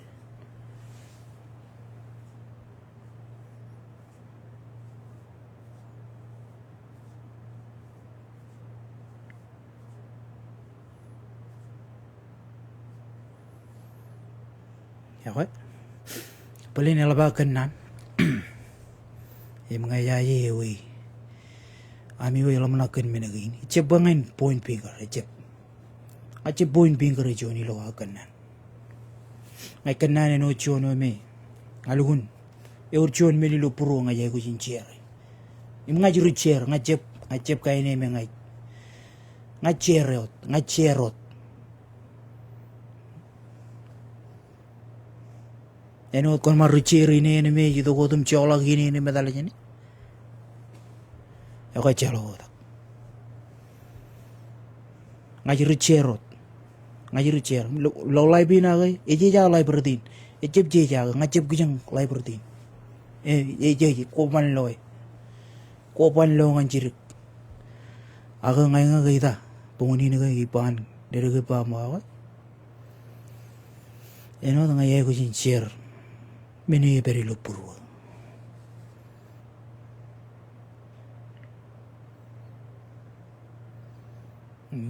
Ekwe, bōlen eḷap aō kōnnaan. Im ña ijaje ewi ami wōj ḷōmṇak kōn men kein. Ejjab bwe ña in point finger, ejjab. Ña ijjab point finger e juon ilo aō kōnnaan. Ña ij kōnnaan āinwōt juon eo me, ña lukkuun, ewōr juon men ilo būruō ña ij aikuj in share. Im ña ij ri share, ña ijjab, ña ijjab kain eo me ña ij, ña ij share wōt, ña ij share wōt. Āinwōt kwōn ṃōk ri share in eo me ej itok wōt im joḷọk in eo im etal jāne. Ekwe ejjeḷọk oktak. Ña ij ri share wōt. Ña ij ri share. Ilo, ilo live in ak, ej, ej aō live rot in. Ejjab jej ak, ña ijjab kijoñ live rot in. E, ej, ej, kwō ban loe. Kwō ban loe ñan jidik. Ak ña iñak ita, boñōn in ke iban, dedik iba ṃōk. Āinwōt ña ij aikuj in share men eo ej pād ilo būruō.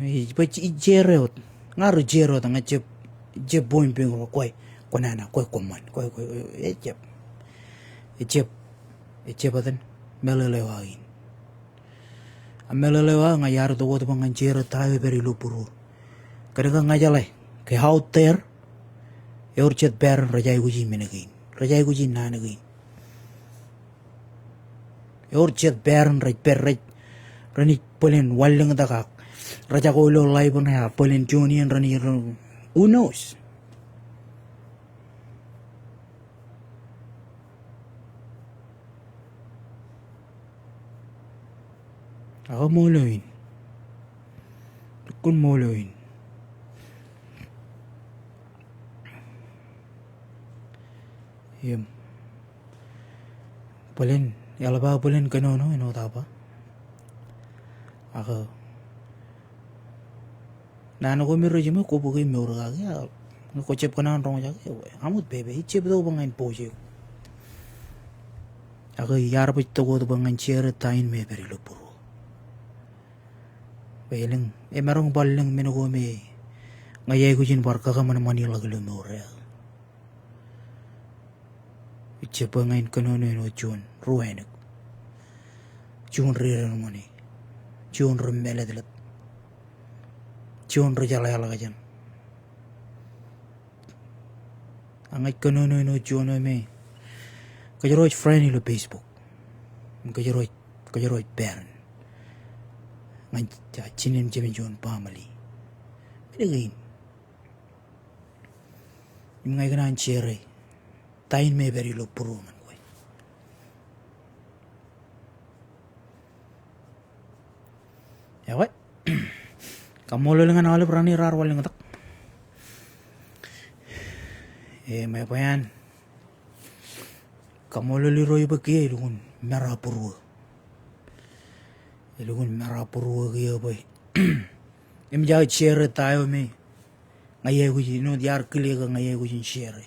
Ij, ij share wōt. Ña ri share wōt, ña ijjab, ijjab point finger, kwe, kwō nana, kwe, kwō ṃan, kwe, kwe, ejjab. Ejjab, ejjab etan, meḷeḷe eo aō in. A meḷeḷe eo aō ña iar itok wōt bwe ñan share ta eo ej pād ilo būruō. Kōnke ña jeḷā ke out there, ewōr jet parent rej aikuji men kein. Rej aikuji naan kein. Ewōr jet parent rej pād rej, renaaj bōlen wanlōñtak ak rejako ilo live ṇe ak bōlen juon iien renaaj, who knows? Ak ṃool eo in. Lukkuun ṃool eo in. Im bōlen, eḷap aō bōlen kōnono āinwōt aō ba. Ak naan ko me rej jiṃwe, kwō bōk e mour kaki, ak ñe kwō jab kōṇaan roñjake, ewi, aṃ wōt pepe, ejjab itok bwe ñan pojak. Ak iar baj itok wōt bwe ñan share ta in me ej pād ilo būruō. Bwe elōñ, emaroñ bar lōñ men ko me ña ij aikuj in bar kōṃanṃani ḷọk ilo mour eo. Ejjab bwe ña in kōnono āinwōt juon ri wānōk. Juon ri dedeṃōn e. Juon ri mālōtlōt. Juon ri jeḷāḷọkjeṇ. Ak ña ij kōnono āinwōt juon eo me kōjro ej friend ilo Facebook. Im kōjro ej, kōjro ej parent. ñan jinen jemān juon baaṃle. Meḷeḷein. Im ña ikōṇaan share ta in me ej pād ilo būruō ñan kwe. Ewi. Kaṃṃoolol ñan aolep raṇe raar wanlōñtak. Im eban kaṃṃoolol Irooj bwe kiiō elukkuun mera būruō. Elukkuun mera būruō kiiō bwe eṃōj aō share ta eo me ña iaikuj in, āinwōt iar kile ke ña iaikuj in share.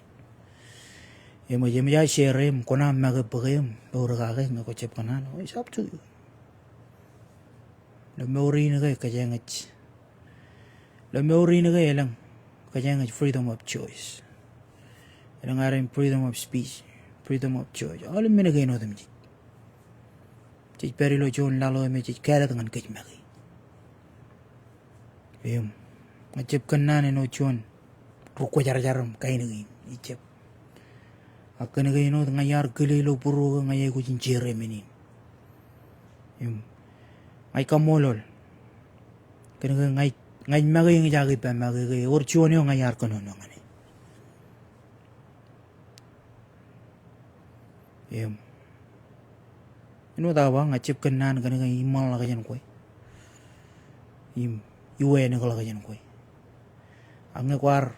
Eṃōj, eṃōj aō share im kwōn make bōke im mour kake ñe kwō jab kōṇaan, it's up to you. Ilo mour in ke kōjeañ ej, ilo mour in ke elōñ, kōjeañ ej freedom of choice. Elōñ ad freedom of speech, freedom of choice. Aolep men kein otemjej. Jej pād ilo juon laḷ eo me jej kāālōt ñan kōj make. Im ña jab kōnnaan āinwōt juon ri-kwōjarjar im kain kein, ij jab. Ak kōn ke āinwōt ña iar kile ilo būruō ke ña iaikuj in share men in. Im ña ij kaṃṃoolol. Kōn ke ña ij, ña ij make eñjake ippa make ke ewōr juon eo ña iar kōnono ñan e. Im āinwōt aō ba ña jab kōnnaan kōn ke iṃṃanḷọk jān kwe im iwānōkḷọk jān kwe. Ak ñe kwaar,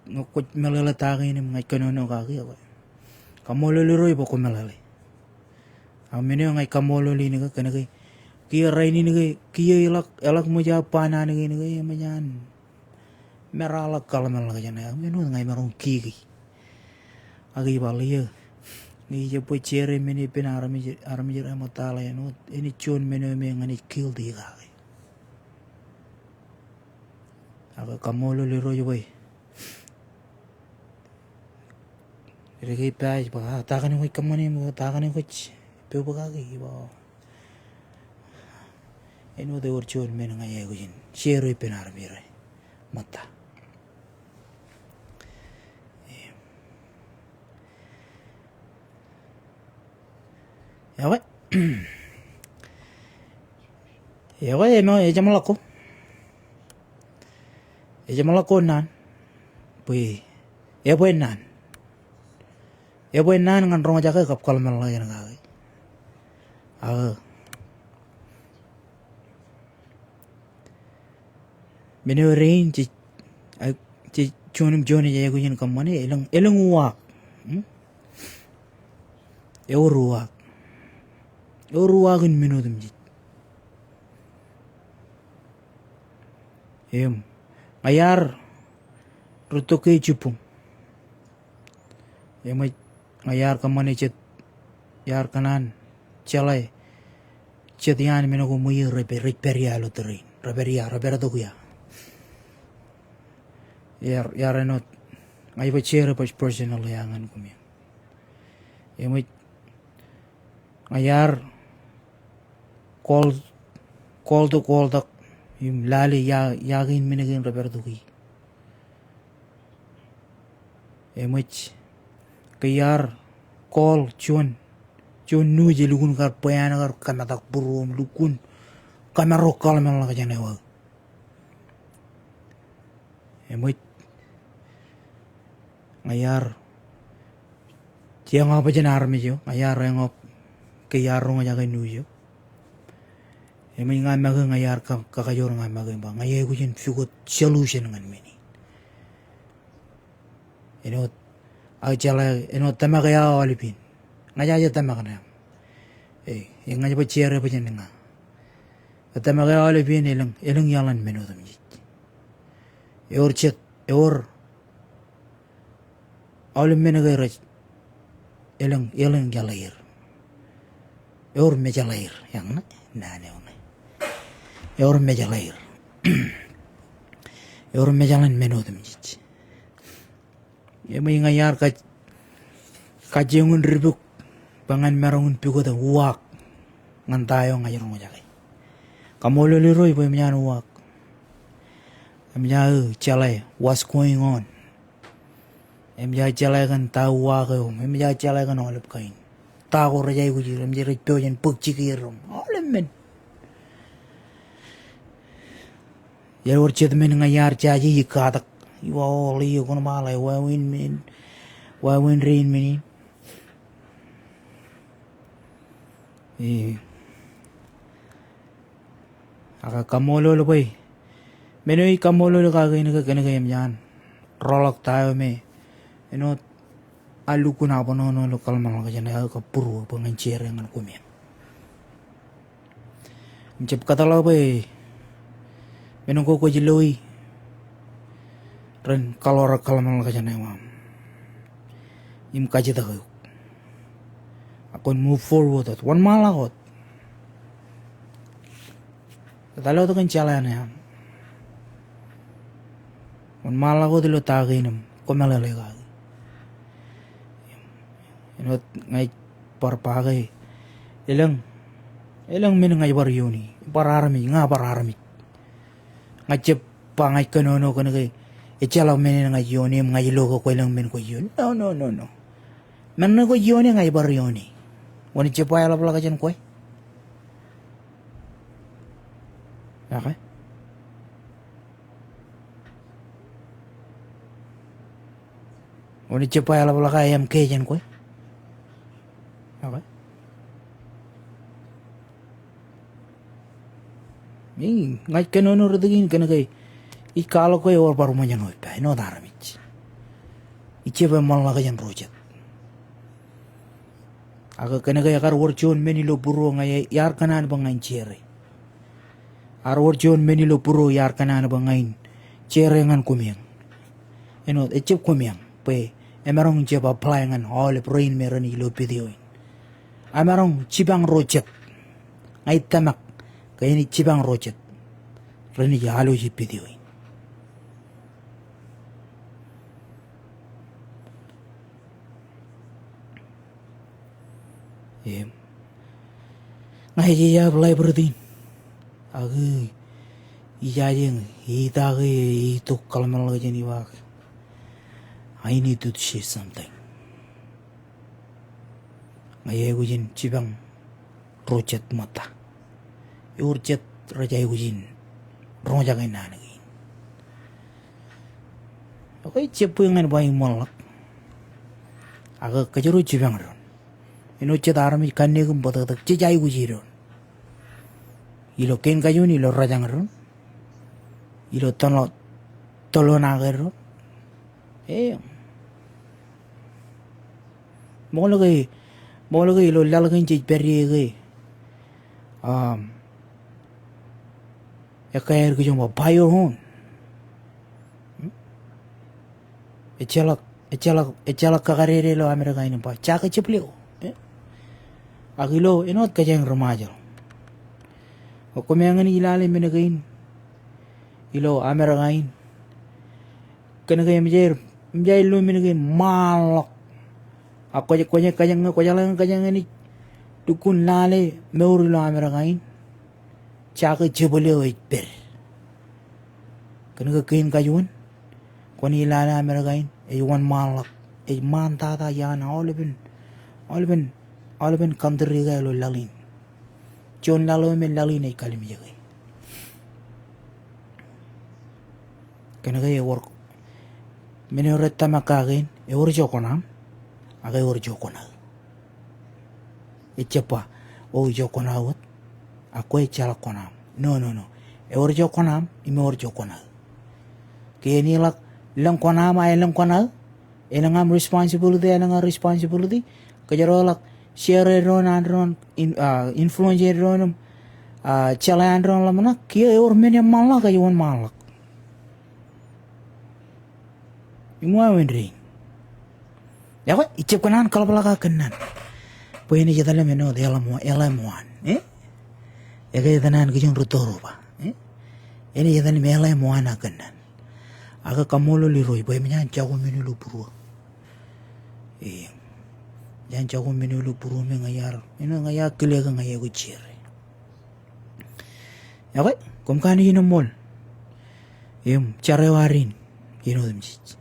ñe kwōj meḷeḷe ta kein im ña ij kōnono kaki, ekwe kaṃṃoolol Irooj bwe kwō meḷeḷe. Ak men eo ña ij kaṃṃoolol in ke kōn ke kiiō rainin ke kiiō eḷak, eḷak ṃōj aō ba naan kein ke eṃōj an meraḷọk kaḷmenḷọkjeṇ eo, āinwōt ña imaroñ kiki. Ak ij ba ḷeo, ñe ij jab bwe share men e ippān armej, armej rej ṃōttaḷ āinwōt, enaaj juon men eo me ña naaj guilty kake. Ak kaṃṃoolol Irooj bwe rej ke ippa ej ba, a, ta kaṇe kwōj kōṃṃane, ta kaṇe kwōj pokpok kaki, ij ba, āinwōt ewōr juon men ña iaikuj in share ippān armej rej ṃōtta. Ekwe. Ekwe, eṃōj, ejeṃḷọk ko. Ejeṃḷọk ko naan. Bwe, ebwe naan. Ebwe naan ñan roñjake kab kaḷmenḷọkjeṇ kake. Ak men eo rein jej, a, jej juon im juon ej aikuj in kōṃṃane, elōñ, elōñ uwaak. Hmm? Ewōr uwaak. Ewōr uwaak in men otemjej. Im ña iar rūtto ke jibboñ. Eṃōj, ña iar kōṃṃane jet, iar kōṇaan jeḷā jet iaan men ko ṃwiiō rej pād, rej pād ia ilo tōre in, rej pād ia, rej pād tok ia. Iar, iar āinwōt, ña ij ba share bwe personal ia ñan koṃ. Eṃōj, ña iar call, call to call tok im lale ia, ia kein men kein rej pād tok ie. Eṃōj, ke iar call juon, juon news elukkuun kar bwe an kar kōmetak būruō im lukkuun kōmaro kaḷmenḷọkjeṇ eo aō. Eṃōj, ña iar, jeañ aō bōjjāān armej eo, ña iar eñọọb ke iar roñjake news eo. Eṃōj, ña make, ña iar ka-, kakajoor, ña make im ba ña iaikuj in pukot solution ñan men in. Āinwōt aō jeḷā, āinwōt tōmak eo aō aolepān. Ña ij aje tōmak ṇe aṃ. E, eñin ña ij ba share bwe jen ña. Tōmak eo aolepān elōñ, elōñ iaḷan men otemjej. Ewōr jet, ewōr aolep men ke rej, elōñ, elōñ iaḷ er. Ewōr mejeḷā er, eñin naan eo ñe. Ewōr mejeḷā er. Ewōr mejeḷan men otemjej. Eṃōj, ña iar kaj-, kajjioñ in dibuk bwe ñan maroñ in pukot uwaak ñan ta eo ña ij roñjake. Kaṃṃoolol Irooj bwe eṃōj an uwaak. Eṃōj aō jeḷā what's going on. Eṃōj aō jeḷā kōn ta uwaak eo. Eṃōj aō jeḷā kōn aolep kain ta ko rej aikuj er, eṃōj rej pojak in bōk jikier im aolep men. Ewōr jet men ña iar jaje, ij katak. Ij ba, "O, ḷe, kwōn ṃaḷe, wāween men, wāween rein men in." Ij, ak kaṃṃoolol bwe, men eo ij kaṃṃoolol kake in ke kōnke eṃōj an rọọlḷọk ta eo me āinwōt a lukkuun abṇōṇō ilo kōḷmānḷọkjeṇ eo kab būruō bwe ñan share ñan koṃeañ. Im jab kōtḷọk bwe men ko kwōj loi ren kaḷoor kōḷmānḷọkjeṇ eo aṃ im kajjitōk eok. Ak kwōn move forward wōt, wōnṃaanḷọk wōt. Etal wōt kōn jeḷā ṇe aṃ. Wōnṃaanḷọk wōt ilo ta kein im kwōmeḷeḷe kaki. Āinwōt ña ij bar ba ke elōñ, elōñ men ña ij bar ioone, bar armej, ña bar armej. Ña jab ba ña ij kōnono kōnke ejjeḷọk men eṇ ña ij ioone im ña ij lo ke kwe elōñ men kwōj ioone. No, no, no, no. Men ṇe kwōj ioone ña ij bar ioone. Wōn ej jab ba eḷapḷọk jān kwe? Okay. Wōn ej jab ba eḷapḷọk aō M K jān kwe? Okay. Ij, ña ij kōnono rot kein kōnke ij kwaḷọk ke ewōr bar ṃōjṇọ ippa, āinwōt armej. Ij jab eṃṃanḷọk jān ro jet. Ak kōnke ekar wōr juon men ilo būruō ña iar kōṇaan bwe ña in share. Ar wōr juon men ilo būruō iar kōṇaan bwe ña in share ñan koṃeañ. Āinwōt, ejjab koṃeañ, bwe emaroñ jab apply ñan aolep rein me renaaj lo video in. Emaroñ jipañ ro jet. Ña ij tōmak ke enaaj jipañ ro jet renaaj alooj video in. Im ña ij jab ḷaibōd in. Ak ijaje ñe ij ta ke ij itok kōḷmānḷọkjeṇ ij ba ke, I need to say something. Ña ij aikuj in jipañ ro jet ṃōtta. Ewōr jet rej aikuj in roñjake naan kein. Okay, jab bwe ñan ba iṃōṇḷọk. Ak kōjro jipañ doon. Āinwōt jet armej kanniōk im bōtōktōk, jej aikuj doon. Ilo kein kajuon, ilo rōjañ doon. Ilo tōl, tōl eo ṇae doon. Eñ. Ṃool ke, ṃool ke ilo laḷ kein jej pād ie ke, um, ekkā aer kijoñ ba buy your own. Ejjeḷọk, ejjeḷọk, ejjeḷọk kakadede ilo Amerika in im ba, jake jepel eo. Eh? Ak ilo, āinwōt kōjeañ ri Ṃajeḷ. Koṃeañ enaaj lale men kein ilo Amerika in. Kōnke eṃōj aer, eṃōj aer lo men kein ṃaanḷọk. Ak kwōj, kwōj, kwōj, kwōjeḷā ñe kōjeañ enaaj lukkuun lale mour ilo Amerika in, jake jepel eo ej pād. Kōnke kein kajuon, kwōnaaj lale Amerika in, ej wōnṃaanḷọk, ej ṃaantata iaan aolepen, aolepen, aolepen country ko ilo laḷ in. Juon laḷ eo me laḷ in ej kalimjeke. Kōnke ewōr, men eo rej tōmak kake in, ewōr ijo kuṇaaṃ, ak ewōr ijo kuṇaō. Ejjab ba, o, ijo kuṇaō wōt, ak kwe ejjeḷọk kuṇaaṃ. No, no, no. Ewōr ijo kuṇaaṃ, im ewōr ijo kuṇaō. Ke enaaj ḷak, elōñ kuṇaaṃ, a elōñ kuṇaō, elōñ aṃ responsibility, elōñ aō responsibility. Kōjro ḷak share doon, an doon, in, ah, influence doon im, ah, jeḷā an doon ḷōmṇak, kiiō ewōr men eṃṃanḷọk ej wōnṃaanḷọk. Im wāween dein. Ekwe, ijjab kōṇaan kaḷapḷọk aō kōnnaan. Bwe enaaj etal im āinwōt L M one, L M one, eh? Ekwe, etal ṇe an kijoñ rūtto ro ba, eh? Enaaj etal im L M one aō kōnnaan. Ak kaṃṃoolol Irooj bwe eṃōj an jako men eo ilo būruō. Ej, eṃōj an jako men eo ilo būruō me ña iar, āinwōt ña iar kile ke ña ij aikuj share. Ekwe, koṃ kanooj in eṃṃool. Im jar eo ad in, āinwōt im jej,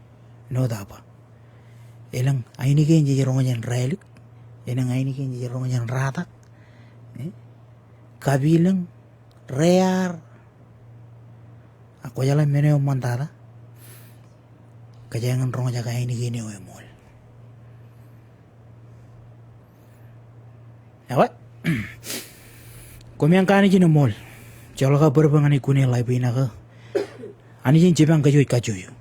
āinwōt aō ba. Elōñ ainikien jej roñ jān Rālik, elōñ ainikien jej roñ jān Ratak, eh? Kabilōñ, Rear, Ak kwōjeḷā men eo eṃṃan tata, kōjeañ in roñjake ainikien eo eṃool. Ekwe, koṃeañ ke Anij in eṃool, joḷọk aō bōd bwe ñan ij kune ḷaipinake, Anij in jipañ kōj kajjojo.